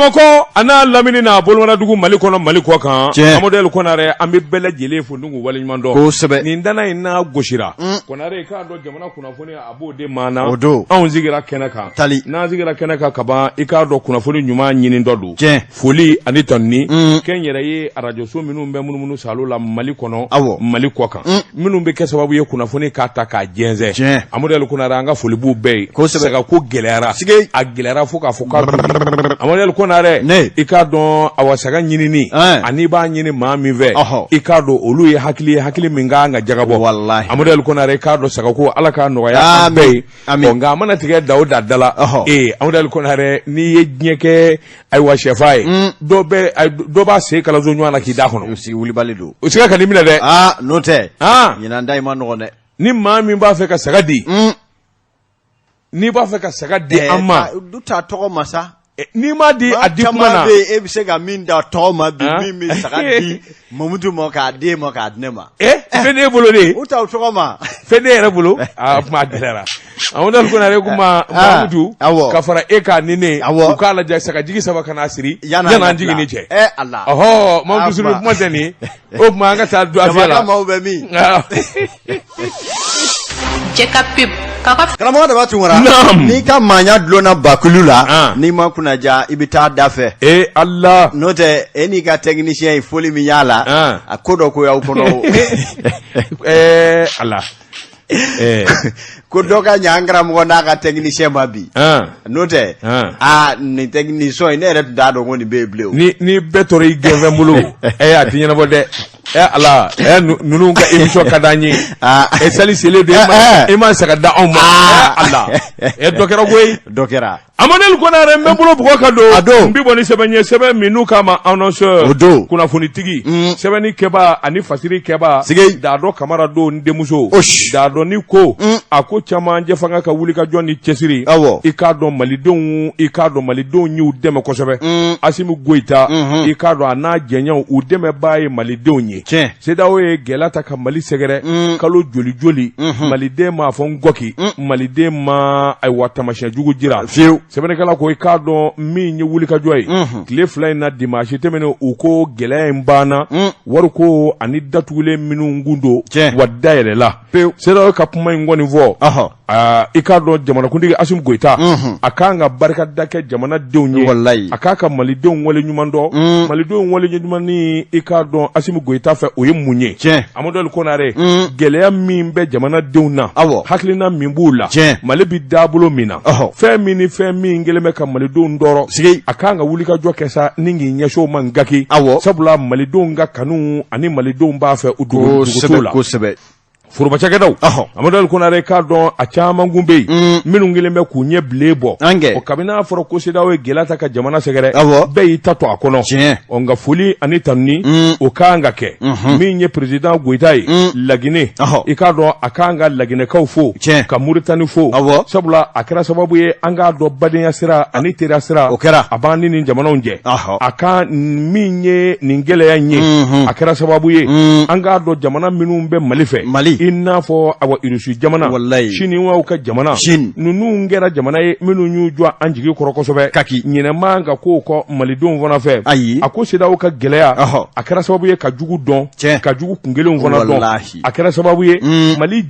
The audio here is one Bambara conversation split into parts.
Bamakɔ a n'a lamini n'a bolomadadugu Mali kɔnɔ Mali kɔ kan Tiɲɛ. Amadu El Konare an bɛ bɛɛ lajɛlen fo ni k'u waleɲuman dɔn Kosɛbɛ. Nin dana in n'a gosira Konare i k'a dɔn jamana kunnafoni a b'o de maa na O don. Anw sigira kɛnɛ kan Tali. N'an sigira kɛnɛ kan kaban i k'a dɔn kunnafoni ɲuman ɲini dɔ don Tiɲɛ. Foli ani tanuni kɛnyɛrɛye arajoso minnu bɛ munumunu salo la Mali kɔnɔ Awɔ. Mali kɔ kan minnu bɛ kɛ sababu ye kunnafoni k'a ta k'a jɛnsɛn Tiɲɛ. Amadu El Konare an ka foli b'u bɛɛ ye Kosɛbɛ. Saga ko gɛlɛyara Sige. a gɛlɛyara fo k'a fɔ k'a Amadu El Konare Ne. i k'a dɔn awa saga ɲinini Ɛn. ani i b'a ɲini maa min fɛ Ɔhɔ. i k'a dɔn olu ye hakili ye hakili min ka kan ka jagabɔ Walahi. Amadu El Konare i k'a dɔn sagako Ala k'a nɔgɔya an Amin. bɛɛ ye Amin. Ɔ, nka a mana tigɛ da o da da la Ɔhɔ. ee Amadu El Konare n'i ye diɲɛ kɛ ayiwa sɛfa ye dɔ bɛ dɔ b'a sen kalaso ɲɔgɔn na k'i da kɔnɔ O sigi wulibali don. O siga kan'i minɛ dɛ. Aa n'o tɛ. Aa. Ɲinan ta in ma nɔgɔn dɛ. Ni maa min b'a fɛ ka saga di n'i b'a fɛ ka saga di an ma Du ta tɔgɔ ma sa. N'i m'a di a di kuma na caman bɛ yen e bɛ se ka min da tɔgɔ ma bi Ah. min bɛ saga di Mamutu ma k'a di e ma k'a di ne ma. Fɛn t'e bolo de. U ta o tɔgɔ ma. Fɛn t'e yɛrɛ bolo aa kuma gɛlɛyara Amadu El Konare kuma Mamutu awɔ. ka fara e kan ni ne Awɔ. u k'a lajɛ sagajigi saba ka n'a siri Yan'an yan'an ka jigin ni tila. cɛ Ɛ Ala. Ɔhɔ Mamutu Ah, Sulu kuma. kuma tɛ nin o tuma an ka taa du afiyɛ la. Jamana maaw bɛ min? Jɛ ka pub k'aw ka Karamɔgɔ Daba Tunkara. Naamu. N'i ka maaya dulonna bakulu la. Ah. N'i ma kunnaja i bɛ taa da fɛ. Ee Ala. N'o tɛ e n'i ka technicien ye foli min y'a la. Ah. A ko dɔ ko y'aw kɔnɔ. Ɛɛ Ala. Ɛɛ. Ko dɔ ka ɲɛ an karamɔgɔ n'a ka technicien ma bi. Ah. N'o tɛ. Ah. Aa nin technicien in ne yɛrɛ tun t'a dɔn ko nin bɛ yen bilen o. Ni bɛɛ tora i gɛnfɛn bolo ɛ a tɛ ɲɛnabɔ dɛ ɛ Ala ɛ ninnu ka émission ka d'an ye Ah. ɛ sali selen don e ma saga da anw ma Ah. ɛ Ala ɛ dɔ kɛra koyi. Dɔ kɛra. Amadu El Konare n bɛ bolo bugɔ ka don A don. n bɛ bɔ ni sɛbɛn ye sɛbɛn min n'u k'a ma annonceur O don. kunnafonitigi sɛbɛnni kɛbaa ani fasiri kɛbaa Sigi. Daadɔ Kamara don n denmuso Osh. Daadɔ ni ko a ko camancɛ fanga ka wulikajɔ ni cɛsiri Awɔ. i k'a dɔn malidenw i k'a dɔn malidenw y'u dɛmɛ kosɛbɛ Asimi Goyita i k'a dɔn a n'a jɛɲɔgɔnw u dɛmɛbaa ye malidenw ye Tiɲɛ. CEDEAO ye gɛlɛya ta ka Mali sɛgɛrɛ kalo joli joli maliden m'a fɔ n gɔki maliden ma ayiwa taamasiyɛn jugu jira Fiyewu. Sɛbɛnnikɛla ko i k'a dɔn min ye wulikajɔ ye tile fila in na dimanche tɛmɛnen u ko gɛlɛya in banna wariko ani datugulen minnu kun don Tiɲɛ. wa dayɛlɛla Pewu. CEDEAO ka kuma in kɔni fɔ Ɔhɔ. I k'a dɔn jamanakuntigi Asimi Goyita a kan ka barikada kɛ jamanadenw ye Walayi. a k'a ka malidenw waleɲuman dɔn malidenw waleɲuman ni i k'a dɔn Asimi Goyita fɛ o ye mun ye Tiɲɛ. Amadu El Konare gɛlɛya min bɛ jamanadenw na Awɔ. hakilina min b'u la Tiɲɛ. Mali bɛ dabolo min na Ɔhɔ. fɛn min ni fɛn min kɛlen bɛ ka malidenw tɔɔrɔ Sigi. a kan ka wulikajɔ kɛ sa ni k'i ɲɛsin o ma ngaki Awɔ. sabula malidenw ka kanu ani malidenw b'a fɛ u dugu dugu t'o Kosɛbɛ la kosɛbɛ. Foroba cakɛdaw Ɔhɔ. Amadu El Konare k'a dɔn a caman kun bɛ yen minnu kɛlen bɛ k'u ɲɛ bilen bɔ An kɛ. o kabini n'a fɔra ko CEDEAO ye gɛlɛya ta ka jamana sɛgɛrɛ Awɔ. bɛɛ y'i ta to a kɔnɔ Tiɲɛ. ɔ nka foli ani tanuni o kan ka kɛ min ye président Goyita ye Laginɛ Ɔhɔ. i k'a dɔn a kan ka Laginɛkaw fo Tiɲɛ. ka Muritani fo Awɔ. sabula a kɛra sababu ye an k'a dɔn badenya sira ani teriya sira O kɛra. a b'an ni nin jamanaw cɛ Ɔhɔ. a ka min ye nin gɛlɛya in ye a kɛra sababu ye an k'a dɔn jamana minnu bɛ Mali fɛ Mali. i n'a fɔ awa Irisi jamana Walayi. Siniwaw ka jamana Chine. ninnu kɛra jamana ye minnu y'u jɔ an jigi kɔrɔ kosɛbɛ Kaki. ɲinɛ man ka kow kɔ malidenw fana fɛ Ayi. a ko CEDEAO ka gɛlɛya Ɔhɔ. a kɛra sababu ye ka jugu dɔn Tiɲɛ. ka jugu kunkelenw fana dɔn Walahi. a kɛra sababu ye Mali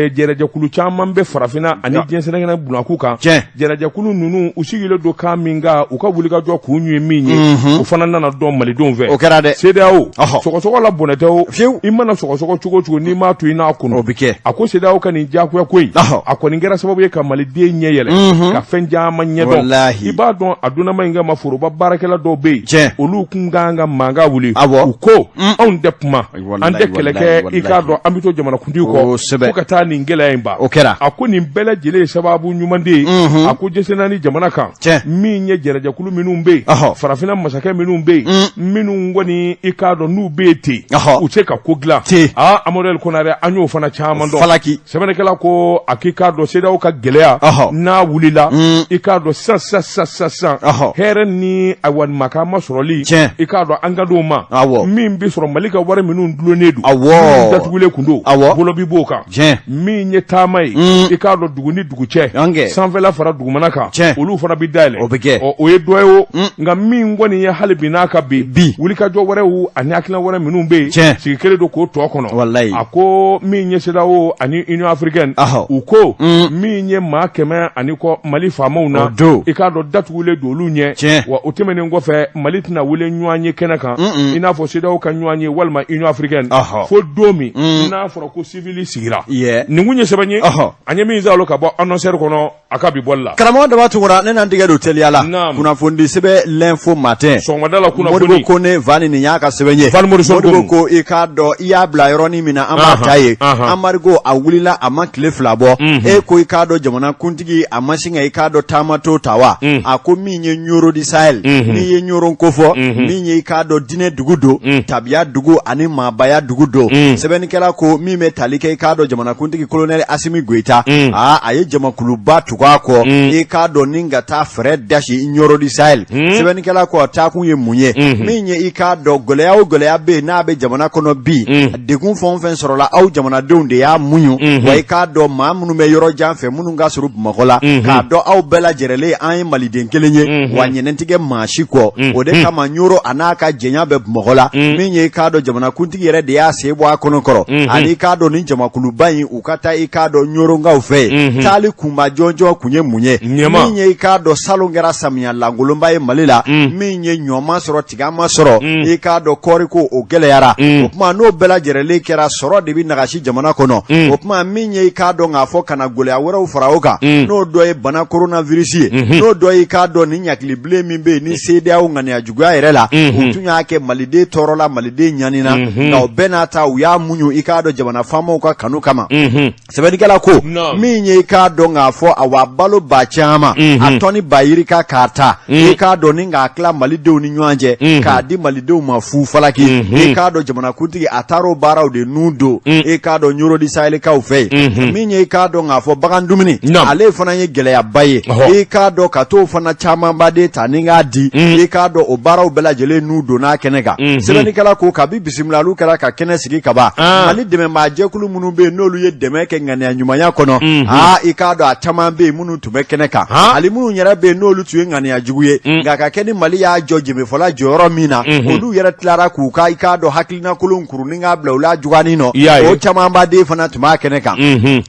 jɛrɛjɛkulu caman bɛ farafinna ani diɲɛ seleke bunakun kan Tiɲɛ. jɛrɛjɛkulu ninnu u sigilen don kan min kan u ka wulikajɔ kun ye min ye o fana nana dɔn malidenw fɛ O kɛra dɛ. CEDEAO Ɔhɔ. sɔgɔsɔgɔ la bɔnɛ tɛ o Fiyewu. i mana sɔgɔsɔgɔ cogo o cogo n'i m'a to i n'a kɔnɔ O bɛ kɛ. a ko CEDEAO ka nin diyagoya ko in Ɔhɔ. a kɔni kɛra sababu ye ka maliden ɲɛ yɛlɛ ka fɛn caman ɲɛdɔn Walahi. i b'a dɔn a donnama in kama foroba baarakɛla dɔw bɛ yen Tiɲɛ. olu kun kan ka mankan wuli Awɔ. u ko anw tɛ kuma Walahi, an tɛ kɛlɛ kɛ walahi, i k'a dɔn an bɛ to jamanakuntigi kɔ Kosɛbɛ. fo ka taa nin gɛlɛya in ban O kɛra. a ko nin bɛɛ lajɛlen ye sababu ɲuman de ye a ko diɲɛ naani jamana kan Tiɲɛ. min ye jɛrɛjɛkulu minnu bɛ yen Ɔhɔ. farafinna masakɛ minnu bɛ yen minnu kɔni i k'a dɔn n'u bɛ yen ten Ɔhɔ. u tɛ se ka ko dilan Ten. aa Amadu El Konare an y'o fana caman dɔn. Falaki. Sɛbɛnnikɛla ko a k'i k'a dɔn CEDEAO ka gɛlɛya n'a wulila, i k'a dɔn sisan sisan sisan sisan sisan, hɛrɛ ni ayiwa makama sɔrɔli, i k'a dɔn an ka d'o ma, min bɛ sɔrɔ Mali ka wari minnu dulonnen don, minnu datugulen kun don, bolo bi b'o kan. Min ye taama ye, i k'a dɔn dugu ni dugu cɛ, sanfɛla fara dugumana kan, olu fana bɛ dayɛlɛ. O bɛ kɛ. Ɔ, o ye dɔ ye o. Nka min kɔni ye hali bi n'a ka bi bi wulikajɔ wɛrɛw ani hakilina wɛrɛ minnu bɛ yen, sigi kelen don k'o tɔ kɔnɔ. Walayi. A ko min ye CEDEAO ani Union africaine, u ko min ye maa 100 ani kɔ Mali faamaw na, i k'a dɔn datugulen don olu ɲɛ. Wa o tɛmɛnen kɔfɛ, Mali tɛna wele ɲɔgɔn ye kɛnɛ kan, i n'a fɔ CEDEAO ka ɲɔgɔn ye walima Union africaine, fo don min n'a fɔra ko civil sigira. Nin kun ye sɛbɛn ye an ye min sɔrɔ ka bɔ Annonceur kɔnɔ a ka bi bɔli la. Karamɔgɔ Daba Tunkara, ne na n tigɛ don teliya la. Kunnafonidi sɛbɛn L'Info Matin, sɔgɔmada la kunnafoni, Modibo Kone Vani, nin y'a ka sɛbɛn ye. Modibo ko i k'a dɔn i y'a bila yɔrɔnin min na, an b'a ta yen. Embargo a wulila, a ma tile 2 bɔ. E ko i k'a dɔn jamana kuntigi a ma sin ka i k'a dɔn taama to ta wa? A ko min ye Ɲoro du Sahel, n'i ye Ɲoro kofɔ, min ye i k'a dɔn diinɛ dugu don, tabiya dugu ani maabaya dugu don. Sɛbɛnnikɛla ko min bɛ tali kɛ i k'a dɔn jamanakuntigi colonel Asimi Goyita, aa, a ye jamakuluba tugu a kɔ, i k'a dɔn ni ka taa fɛrɛ dasi Ɲoro du Sahel. Sɛbɛnnikɛla ko a taakun ye mun ye? Min ye i k'a dɔn gɛlɛya o gɛlɛya bɛ yen n'a bɛ jamana kɔnɔ bi, degun fɛn o fɛn sɔrɔla, aw jamanadenw de y'a muɲu. Wa i k'a dɔn maa minnu bɛ yɔrɔ jan fɛ, minnu ka surun Bamakɔ la, k'a dɔn aw bɛɛ lajɛrɛlen an ye maliden kelen ye, wa ɲinɛ tɛ kɛ maa si kɔ. O de kama Ɲoro a n'a ka jɛnya bɛ Bamakɔ la. Min ye i k'a dɔn jamanakuntigi yɛrɛ de y'a sen bɔ a kɔnɔ kɔrɔ, ani i k'a dɔn ni jamakuluba in u ka taa i k'a dɔn Ɲoronkaw fɛ yen. Taali kunba jɔnjɔn kun ye mun ye? Min ye i k'a dɔn salon kɛra samiya lankolonba ye Mali la, min ye ɲɔ ma sɔrɔ, tiga ma sɔrɔ, i k'a dɔn kɔɔriko o gɛlɛyara. O tuma n'o bɛɛ lajɛrɛlen kɛra, sɔrɔ de bɛ nagasi jamana kɔnɔ. O tuma min ye i k'a dɔn k'a fɔ ka na gɛlɛya wɛrɛw fara o kan, n'o dɔ ye bana coronavirus ye, n'o dɔ ye i k'a dɔn ni ɲakilibilen min bɛ yen ni CEDEAO ŋaniya juguya yɛrɛ la, u tun y'a kɛ maliden tɔɔrɔla, maliden ɲanina. Nka o bɛɛ n'a ta, u y'a muɲu i k'a dɔn jamana faamaw ka kanu kama. Sɛbɛnnikɛla ko min ye i k'a dɔn k'a fɔ awa balo ba caman, a tɔni ba yirika k'a ta, i k'a dɔn ni k'a tila malidenw ni ɲɔgɔn cɛ, k'a di malidenw ma fu falaki, i k'a dɔn jamanakuntigi a taar'o baaraw de nun don, i k'a dɔn Ɲoro du Sahelikaw fɛ yen. Min ye i k'a dɔn k'a fɔ bagan dumuni, ale fana ye gɛlɛyaba ye, i k'a dɔn ka t'o fana camanba de ta ni k'a di, i k'a dɔn o baaraw bɛɛ lajɛlen n'u donna kɛnɛ kan. Sɛbɛnnikɛla ko kabi bisimilaliw kɛra ka kɛnɛ sigi kaban, Mali dɛmɛbaa jɛkulu minnu bɛ yen n'olu ye dɛmɛ kɛ ŋaniya ɲumanya kɔnɔ, aa, i k'a dɔn a caman bɛ yen minnu tun bɛ kɛnɛ kan, hali minnu yɛrɛ bɛ yen n'olu tun ye ŋaniya jugu ye, nka ka kɛ ni Mali y'a jɔ jemefɔla jɔyɔrɔ min na, olu yɛrɛ tilara k'u ka i k'a dɔn hakilina kolon kuru ni k'a bila u la juganin nɔ, o camanba de fana tun b'a kɛnɛ kan.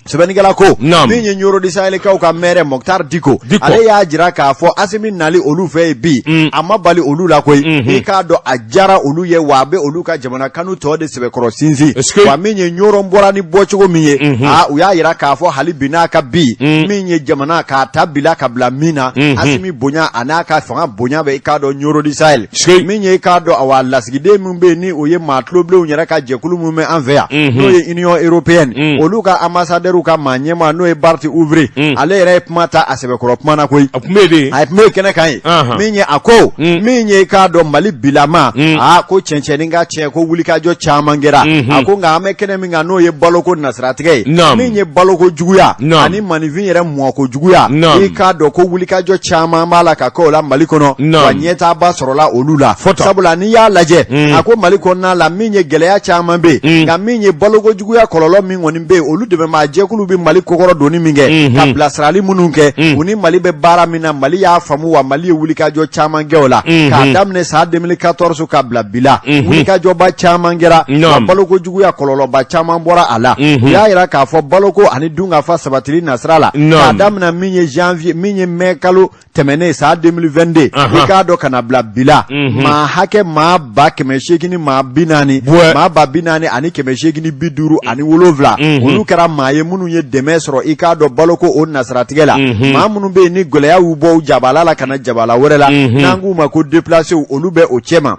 Sɛbɛnnikɛla ko min ye Ɲoro du Sahelikaw ka maire Moctar Diko, ale y'a jira k'a fɔ Asimi nali olu fɛ yen bi, a ma bali olu la koyi. I k'a dɔn a diyara olu ye, wa a bɛ olu ka jamana kanu tɔ de sɛbɛkɔrɔ sinsin. Wa min ye Ɲoro bɔra ni bɔcogo min ye, aa, u y'a jira k'a fɔ hali bi n'a ka bi, min ye jamana k'a ta bila ka bila min na, Asimi bonya a n'a ka fanga bonya bɛ i k'a dɔn Ɲoro du Sahel. Min ye i k'a dɔn awa lasigiden min bɛ yen ni o ye maa tulobilenw yɛrɛ ka jɛkulu min bɛ an fɛ yan, n'o ye Union européenne, olu ka ambassadeur ka maa ɲɛmaa n'o ye Bart Ouvry, ale yɛrɛ ye kuma ta a sɛbɛkɔrɔ kuma na koyi. A tun bɛ yen. A tun bɛ kɛnɛ kan yen. Min ye a ko min ye i k'a dɔn Mali bilama, aa, ko cɛncɛnnin ka tiɲɛ ko wulikajɔ caman kɛra. A ko nka an bɛ kɛnɛ min kan n'o ye baloko nasiratigɛ ye, min ye baloko juguya ani maninfin yɛrɛ mɔko juguya, i k'a dɔn ko wulikajɔ caman b'a la ka kɛ o la Mali kɔnɔ, wa ɲɛtaaba sɔrɔla olu la. Sabula n'i y'a lajɛ, a ko Mali kɔnɔna la min ye gɛlɛya caman bɛ yen, nka min ye baloko juguya kɔlɔlɔ min kɔni bɛ yen, olu dɛmɛbaa jɛkulu bɛ Mali kokɔrɔ donni min kɛ, ka bilasirali minnu kɛ, u ni Mali bɛ baara min na, Mali y'a faamu, wa Mali ye wulikajɔ caman kɛ o la. K'a daminɛ san 2014 ka bila bi la, wulikajɔba caman kɛra, wa baloko juguya kɔlɔlɔba caman bɔra a la. U y'a jira k'a fɔ baloko ani dunkafa sabatili nasira la, k'a daminɛ min ye janvier, min ye mai kalo tɛmɛnen san 2022, i k'a dɔn ka na bila bi la, maa hakɛ maa ba kɛmɛ seegin ni maa bi naani, maa ba bi naani ani kɛmɛ seegin ni bi duuru ani wolonwula, olu kɛra maa ye minnu ye dɛmɛ sɔrɔ i k'a dɔn baloko o nasiratigɛ la. Maa minnu bɛ yen ni gɛlɛya y'u bɔ jabala la ka na jabala wɛrɛ la, n'an k'u ma ko déplacés, olu bɛ o cɛma.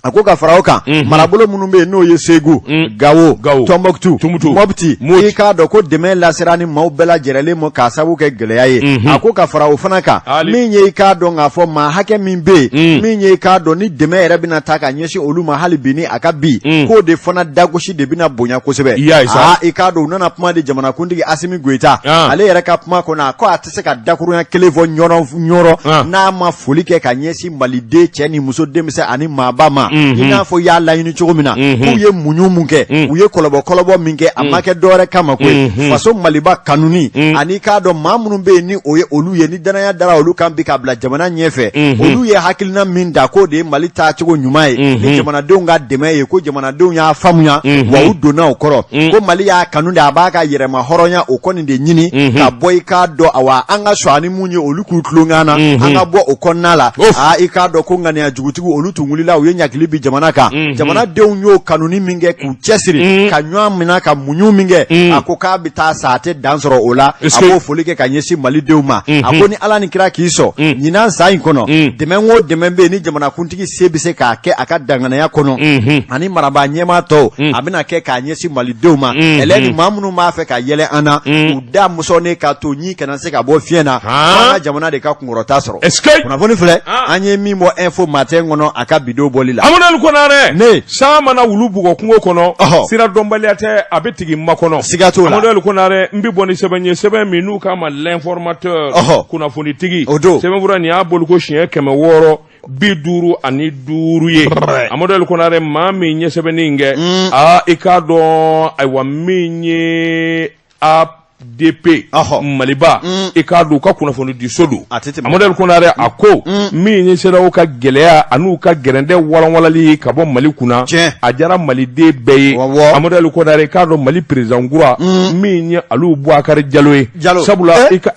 A ko ka fara o kan, marabolo minnu bɛ yen n'o ye Segu, Gawo, Tɔnbɔkutu, Mɔpti, i k'a dɔn ko dɛmɛ lasera ni maaw bɛɛ lajɛlen ma k'a sabu kɛ gɛlɛya ye. A ko ka fara o fana kan, min ye i k'a dɔn k'a fɔ maa hakɛ min bɛ yen, min ye i k'a dɔn ni dɛmɛ yɛrɛ bɛna taa ka ɲɛsin olu ma hali bi ni a ka bi, k'o de fana dagosi de bɛna bonya kosɛbɛ. Aa, i k'a dɔn u nana kuma di jamanakuntigi Asimi Goyita, ale yɛrɛ ka kuma kɔnɔ, a ko a tɛ se ka dakurunya kelen fɔ Ɲɔrɔ n'a ma foli kɛ ka ɲɛsin maliden cɛ ni muso, denmisɛn ani maaba ma, i n'a fɔ i y'a laɲini cogo min na, k'u ye muɲu mun kɛ, u ye kɔlɔbɔ min kɛ, a ma kɛ dɔwɛrɛ kama koyi, faso Maliba kanuni ani k'a dɔn maa minnu bɛ yen ni o ye olu ye, ni danaya dara olu kan bi ka bila jamana ɲɛfɛ, olu ye hakilina min da k'o de ye Mali taacogo ɲuman ye ni jamanadenw ka dɛmɛ ye, ko jamanadenw y'a faamuya wa u donna o kɔrɔ, ko Mali y'a kanu de, a b'a ka yɛrɛma hɔrɔnya o kɔni de ɲini ka bɔ i k'a dɔn awa an ka sɔn ani mun ye olu k'u tulonkan na, an ka bɔ o kɔnɔna la. Aa, i k'a dɔn ko ŋaniya jugutigiw olu tun wulila, u ye ɲagili bin jamana kan. Jamanadenw y'o kanuni min kɛ k'u cɛsiri ka ɲɔgɔn minɛ ka muɲu min kɛ, a ko k'a bɛ taa sa, a tɛ dan sɔrɔ o la. A b'o foli kɛ ka ɲɛsin malidenw ma. A ko ni Ala ni kira k'i sɔn, ɲinan san in kɔnɔ, dɛmɛ o dɛmɛ bɛ yen ni jamanakuntigi se bɛ se k'a kɛ a ka danganiya kɔnɔ ani marabaa ɲɛmaa tɔw, a bɛna kɛ k'a ɲɛsin malidenw ma. Ɛlɛ ni maa minnu b'a fɛ ka yɛlɛ an na, u da musɔnnen ka to ɲi kana se ka bɔ fiɲɛ na, an ka jamana de ka kunkɔrɔta sɔrɔ. Est-ce que kunnafoni filɛ, an ye min bɔ Info Matin kɔnɔ a ka bidon bɔli la. Amadu Konare, ne san mana wulu bugɔ kungo kɔnɔ, sira dɔnbaliya tɛ, a bɛ tigi makɔnɔ. Siga t'o la. Amadu Konare, n bɛ bɔ ni sɛbɛn ye, sɛbɛn min n'u k'a ma L'Informateur, kunnafonitigi. O don. Sɛbɛnfura nin y'a boli ko siɲɛ 655 ye. Amadu Konare, maa min ye sɛbɛnni in kɛ, aa, i k'a dɔn ayiwa min ye ADP Maliba, i k'a dɔn u ka kunnafoni di so don. Amadu Konare, a ko min ye CEDEAO ka gɛlɛya an'u ka gɛrɛndɛ walanwalali ka bɔ Mali kunna, a diyara maliden bɛɛ ye. Amadu Konare, i k'a dɔn Mali président kura min ye Aliyu Bubakari Jalo ye, sabula i ka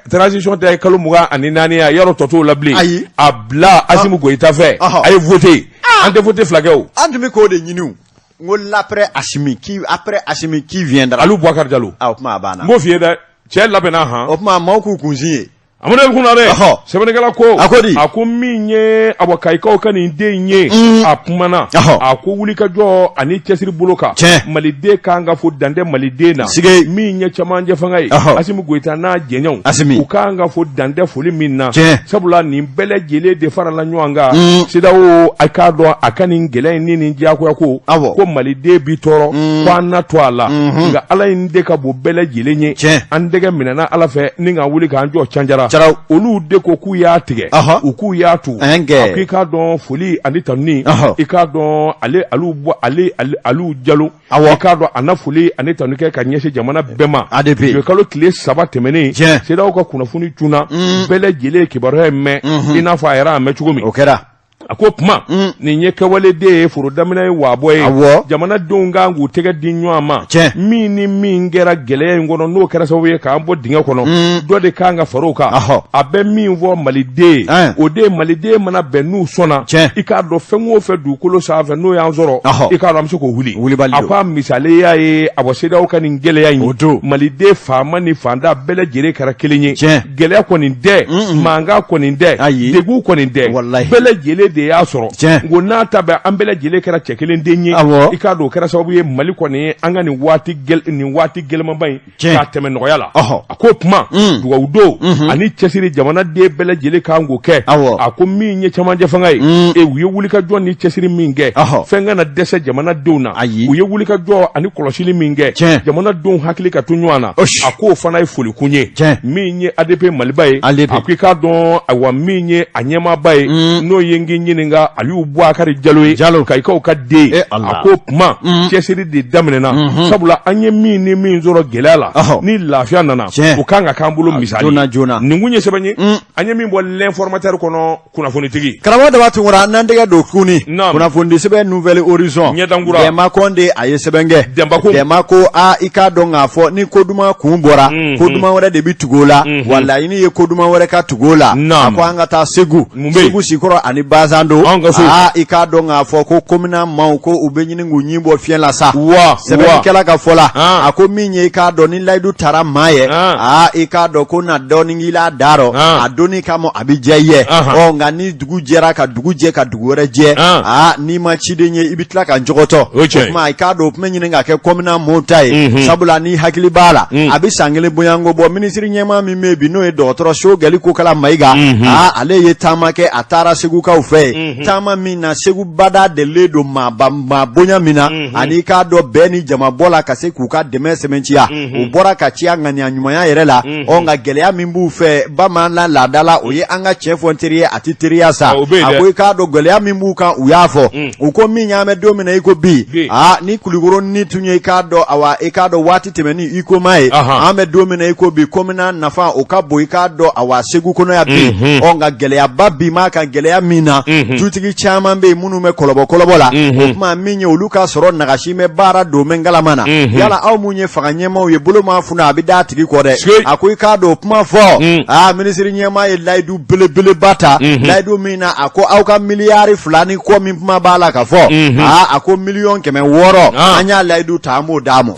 transition tɛ kalo 24 ye, yɔrɔ tɔ t'o la bilen. Ayi. A bila Asimi Goyita fɛ, a ye voté, an tɛ voté fila kɛ o. An tun bɛ k'o de ɲini o. N ko l'après Assimi qui, après Assimi qui viendra? Aliyu Bubakari Jalo. Ah, o tuma a banna. N b'o f'i ye dɛ, cɛ labɛnna han. O tuma maaw k'u kunsin ye. Amadu Konare, sɛbɛnnikɛla ko, A ko di? A ko min ye awa kayikaw ka nin den in ye, a kumana, a ko wulikajɔ ani cɛsiri bolo kan, maliden kan ka fo dan tɛ maliden na. Sige. Min ye cɛmancɛ fanga ye, Asimi Goyita n'a jɛɲɔgɔnw, Asimi, u kan ka fo dan tɛ foli min na, sabula nin bɛɛ lajɛlen de farala ɲɔgɔn kan. CEDEAO, a k'a dɔn a ka nin gɛlɛya in ni nin diyagoya ko, ko maliden bi tɔɔrɔ, ko an na to a la, nka Ala in de ka bon bɛɛ lajɛlen ye. An dɛgɛ minɛna Ala fɛ ni ka wuli k'an jɔ canjara. Olu de ko k'u y'a tigɛ, u k'u y'a tu. A ko i k'a dɔn foli ani tanuni, i k'a dɔn ale Aliyu bɔ ale Aliyu Jalo, i k'a dɔn a na foli ani tanu kɛ ka ɲɛsin jamana bɛɛ ma. ADP. Kalo tile 3 tɛmɛnen, CEDEAO ka kunnafoni cunna, bɛɛ lajɛlen ye kibaruya in mɛn i n'a fɔ a yɛrɛ y'a mɛn cogo min. O kɛra. A ko kuma nin ye kɛwaleden ye, foro daminɛ ye waabɔ ye. Jamanadenw kan k'u tɛgɛ di ɲɔgɔn ma. Min ni min kɛra gɛlɛya in kɔnɔ, n'o kɛra sababu ye k'an bɔ dingɛ kɔnɔ, dɔ de kan ka fara o kan. A bɛ min fɔ maliden ye, o de ye maliden mana bɛn n'u sɔnna, i k'a dɔn fɛn o fɛn dugukolo sanfɛ n'o y'an sɔrɔ, i k'a dɔn an bɛ se k'o wuli. A ko a misaliya ye a bɔ CEDEAO ka nin gɛlɛya in, maliden faama ni faantan bɛɛ lajɛlen kɛra kelen ye. Gɛlɛya kɔni tɛ, mankan kɔni tɛ, degun kɔni tɛ, bɛɛ lajɛlen de y'a sɔrɔ. Nko n'a ta bɛɛ, an bɛɛ lajɛlen kɛra cɛ kelen den ye. I k'a dɔn o kɛra sababu ye Mali kɔni ye an ka nin waati gɛlɛnmanba in k'a tɛmɛ nɔgɔya la. A ko kuma dugawu don ani cɛsiri, jamanaden bɛɛ lajɛlen kan k'o kɛ. A ko min ye cɛmancɛ fanga ye, u ye wulikajɔ ni cɛsiri min kɛ, fɛn kana dɛsɛ jamanadenw na. U ye wulikajɔ ani kɔlɔsili min kɛ, jamanadenw hakili ka to ɲɔgɔn na, a k'o fana ye folikun ye. Min ye ADP Maliba ye, a ko i k'a dɔn ayiwa min ye a ɲɛmaaba ye, n'o ye n k'i ɲininka Aliyu Bubakari Jalo ye, Kayikaw ka den ye, a ko kuma cɛsiri de daminɛna, sabula an ye min ni min sɔrɔ gɛlɛya la, ni lafiya nana, o kan ka k'an bolo misali joona. Nin kun ye sɛbɛn ye an ye min bɔ L'Informateur kɔnɔ, kunnafonitigi. Karamɔgɔ Daba Tunkara, n'an tɛgɛ don tuguni kunnafonidi sɛbɛn Nouvel Horizon, ɲɛdankura. Dɛnba Kɔnde, a ye sɛbɛn kɛ. Dɛnba ko. Dɛnba ko a i k'a dɔn k'a fɔ ni ko duman kun bɔra, ko duman wɛrɛ de bɛ tugu o la, wa laɲini ye ko duman wɛrɛ ka tugu o la. A ko an ka taa Segu, Segu Sikɔrɔ ani Baza. Kazando aa i k'a dɔn k'a fɔ ko komina maaw ko u bɛ ɲini k'u ɲin bɔ fiɲɛ la sa wa sɛbɛnnikɛla ka fɔ la a ko min ye i k'a dɔn ni layidu tara maa ye aa i k'a dɔn ko na dɔɔnin k'i la da rɔ a donni kama a bɛ diya i ye ɔ nka ni dugu jɛra ka dugu jɛ ka dugu wɛrɛ jɛ aa n'i ma ciden ye i bɛ tila ka jɔgɔtɔ o tuma i k'a dɔn o tun bɛ ɲini ka kɛ komina maaw ta ye sabula n'i hakili b'a la a bɛ san kelen bonyanko bɔ minisiri ɲɛmaa min bɛ bi n'o ye dɔgɔtɔrɔ Sogɛli Kokala Mayiga aa ale ye taama kɛ a taara Segukaw fɛ yen taama min na Segu bada delilen don maaba maa bonya min na ani i k'a dɔn bɛɛ ni jamabɔ la ka se k'u ka dɛmɛ sɛmɛntiya u bɔra ka ciya ŋaniya ɲumanya yɛrɛ la ɔ nka gɛlɛya min b'u fɛ bamanan laada la o ye an ka cɛn fɔ n teri ye a tɛ teriya sa a ko i k'a dɔn gɛlɛya min b'u kan u y'a fɔ u ko min y'an bɛ don min na i ko bi aa ni Kulukoro ni tun ye i k'a dɔn awa i k'a dɔn waati tɛmɛnin i ko ma ye an bɛ don min na i ko bi komina nafa o ka bon i k'a dɔn awa Segu kɔnɔ yan bi ɔ nka gɛlɛyaba bi m'a kan gɛlɛya min na dutigi caman bɛ yen minnu bɛ kɔlɔbɔ kɔlɔbɔ la o tuma min ye olu ka sɔrɔ nagasi bɛ baara don bɛ ngalama na yala aw mun ye fanga ɲɛmaaw ye bolo maa funu a bɛ d'a tigi kɔ dɛ a ko i k'a dɔn o kuma fɔ aa minisiri ɲɛmaa ye layidu belebeleba ta layidu min na a ko aw ka miliyari 2 ni kɔ min kuma b'a la ka fɔ aa a ko miliyɔn 600 an y'a layidu ta an b'o d'a ma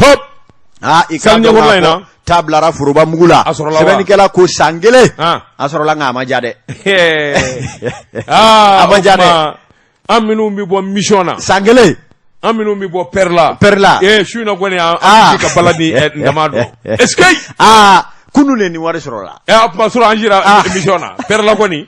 aa i k'a dɔn k'a fɔ ta bilara foroba mugu la sɛbɛnnikɛla ko san kelen a sɔrɔla nka a ma diya dɛ a ma diya dɛ an minnu bɛ bɔ mission na san kelen an minnu bɛ bɔ pɛrɛla pɛrɛla ee su in na kɔni an bɛ ka bala ni dama dɔn est-ce que aa kunun de nin wari sɔrɔla ɛ a kuma sɔrɔ an sira mission na pɛrɛla kɔni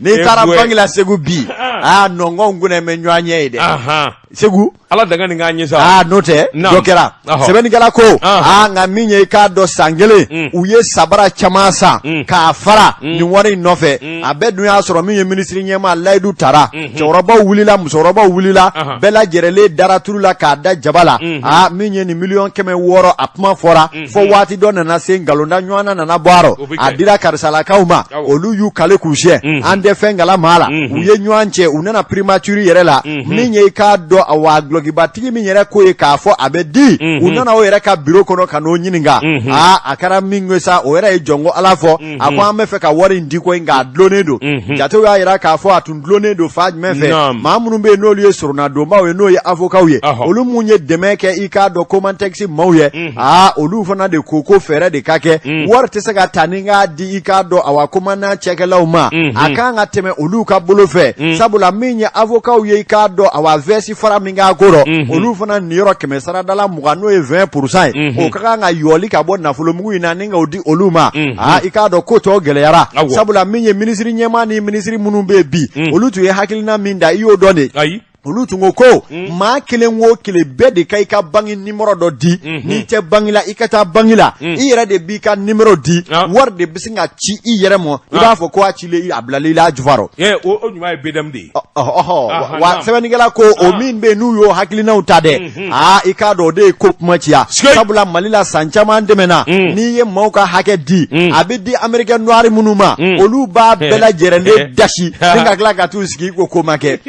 n'i taara banki la Segu bi aa nɔngɔnw kunɛ bɛ ɲɔgɔn ɲɛ ye dɛ Segu ala danga nin k'an ɲɛ sa aa n'o tɛ dɔ kɛra sɛbɛnnikɛla ko aa nka min ye i k'a dɔn san kelen u ye sabara caman san k'a fara nin wari in nɔfɛ a bɛɛ dun y'a sɔrɔ min ye minisiri ɲɛmaa layidu tara cɛkɔrɔbaw wulila musokɔrɔbaw wulila bɛɛ lajɛrɛlen dara turu la k'a da jaba la aa min ye nin miliyɔn 600 a kuma fɔra fo waati dɔ nana se nkalonda ɲɔgɔn nana bɔ a rɔ a dira karisalakaw ma olu y'u kale k'u siɲɛ an tɛ fɛn kalama a la u ye ɲɔgɔn cɛ u nana primature yɛrɛ la min ye i k'a dɔn awa dulɔkibatigi min yɛrɛ ko ye k'a fɔ a bɛ di u nana o yɛrɛ ka biro kɔnɔ ka n'o ɲininka aa a kɛra min ye sa o yɛrɛ ye jɔnko ala fɔ a ko an bɛ fɛ ka wari in di ko nka a dulonnen don jatew y'a jira k'a fɔ a tun dulonnen don fan jumɛn fɛ maa minnu bɛ yen n'olu ye soronadonbaw ye n'o ye avocats ye olu mun ye dɛmɛ kɛ i k'a dɔn Comatex maaw ye aa olu fana de ko ko fɛɛrɛ de ka kɛ wari tɛ se ka ta ni k'a di i k'a dɔn awa Comana cɛkɛlaw ma a kan ka tɛmɛ olu ka bolo fɛ sabula min ye avocats ye i k'a dɔn awa vɛsi fara min k'a ko rɔ olu fana niyɔrɔ kɛmɛ saradala 20 n'o ye 20% ye o ka kan ka yɔli ka bɔ nafolomugu in na ni k'o di olu ma aa i k'a dɔn ko tɔ gɛlɛyara sabula min ye minisiri ɲɛmaa ni minisiri minnu bɛ yen bi olu tun ye hakilina min da i y'o dɔn de ayi olu tun ko ko maa kelen o kelen bɛɛ de ka i ka banki nimɔrɔ dɔ di n'i tɛ banki la i ka taa banki la i yɛrɛ de b'i ka nimɔrɔ di wari de bɛ se ka ci i yɛrɛ ma i b'a fɔ ko a cilen a bilalen i la jufa rɔ o ɲuman ye BDM de ye wa sɛbɛnnikɛla ko o min bɛ yen n'u y'o hakilinaw ta dɛ aa i k'a dɔn o de ye ko kuma ciya sabula Mali la san caman tɛmɛna n'i ye maaw ka hakɛ di a bɛ di américain noir minnu ma olu b'a bɛɛ lajɛrɛlen dasi ni ka tila ka t'u sigi ko ko ma kɛ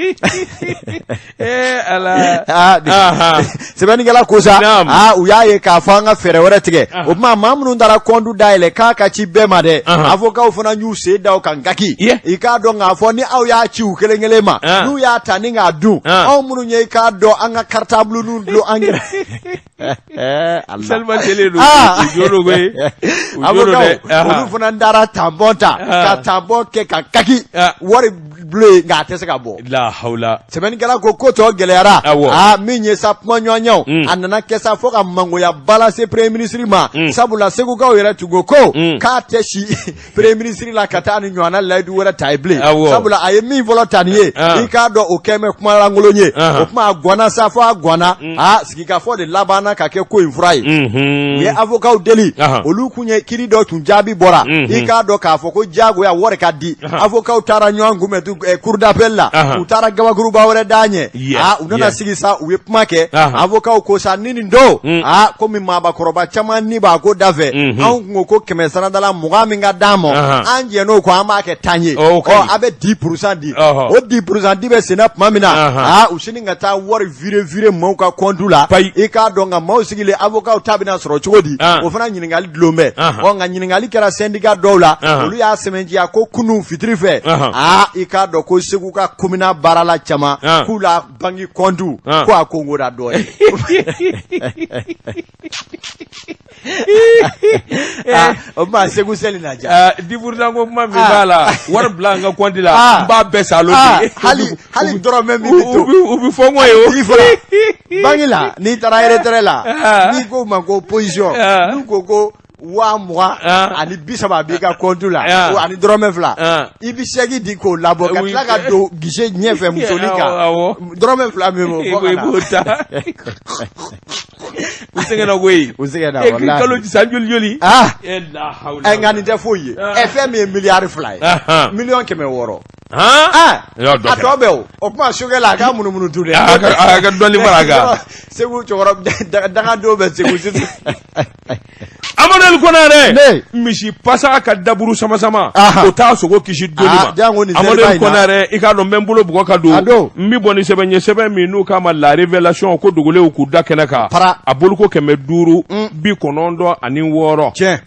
sɛbɛnnikɛla ko sa aa u y'a ye k'a fɔ an ka fɛɛrɛ wɛrɛ tigɛ o tuma maa minnu taara kɔntu dayɛlɛ k'a ka ci bɛɛ ma dɛ avocats fana y'u sen da o kan gaki i k'a dɔn k'a fɔ ni aw y'a ci u kelen kelen ma n'u y'a ta ni k'a dun anw minnu ye i k'a dɔn an ka cartable ninnu dulon an yɛrɛ Salima selen don u jo don koyi u jo don dɛ olu fana taara tanpɔn ta ka tanpɔn kɛ ka kaki wari bulon yen nka a tɛ se ka bɔ la hawula sɛbɛnnikɛla ko ko tɔ gɛlɛyara aa min ye sa kumaɲɔgɔnyaw a nana kɛ sa fo ka mangoya ba lase premier ministre ma sabula segukaw yɛrɛ tun ko ko k'a tɛ si premier ministre la ka taa ni ɲɔgɔnna layidu wɛrɛ ta ye bilen sabula a ye min fɔlɔ ta nin ye i k'a dɔn o kɛn bɛ kumalankolon ye o tuma a gwanna sa fo a gwanna aa sigikafɔ de labanna ka kɛ ko in fura ye u ye avocats deli olu kun ye kiri dɔ tun jaabi bɔra i k'a dɔn k'a fɔ ko diyagoya wari ka di avocats taara ɲɔgɔn kunbɛn cour d'appel la u taara gabakuruba wɛrɛ d'a ɲɛ aa u nana sigi sa u ye kuma kɛ avocats ko sa ni nin don aa komi maabakɔrɔba caman ni b'a ko da fɛ anw kun ko ko kɛmɛ saradala 20 min ka d'an ma an jɛn'o kɔ an b'a kɛ 10 ye ɔ a bɛ 10% di o 10% di bɛ senna tuma min na aa u sini ka taa wari virer virer maaw ka compte la i k'a dɔn nka maaw sigilen avocat ta bɛna sɔrɔ cogo di o fana ɲininkali dulon bɛ ɔ nka ɲininkali kɛra syndicat dɔw la olu y'a sɛmɛntiya ko kunun fitiri fɛ aa i k'a dɔn ko Segu ka komina baarala caman k'u la banki kɔntu ko a kongora dɔɔnin. O tuma Segu seli na diya. 10% ko kuma min b'a la wari bila an ka kɔnti la n b'a bɛɛ sa hali hali dɔrɔmɛ min bɛ to u bɛ fɔ n kɔ ye o. Banki la n'i taara retrait la n'i ko u ma ko position n'u ko 20 030 b'i ka kɔntu la ani dɔrɔmɛ 2 i bɛ sɛki di k'o labɔ ka tila ka don guichet ɲɛfɛ musonin kan dɔrɔmɛ 2 min b'o i b'o ta. U sɛgɛnna koyi. U sɛgɛnna walahi. Kalo san joli joli. Aa nka nin tɛ foyi ye ɛ fɛn min ye miliyari 2 ye miliyɔn 600. A tɔ bɛɛ o o tuma Sogɛli a ka munumunu tu dɛ. A ka dɔɔnin fara a kan. Segu cɛkɔrɔba dangadenw bɛ Segu sisan. Amadu El Konare misi pasa ka daburu sama sama o t'a sogo kisi donni ma Amadu El Konare i k'a dɔn n bɛ n bolo bugɔ ka don n bɛ bɔ ni sɛbɛn ye sɛbɛn min n'u k'a ma la révélation ko dogolenw k'u da kɛnɛ kan a boloko 596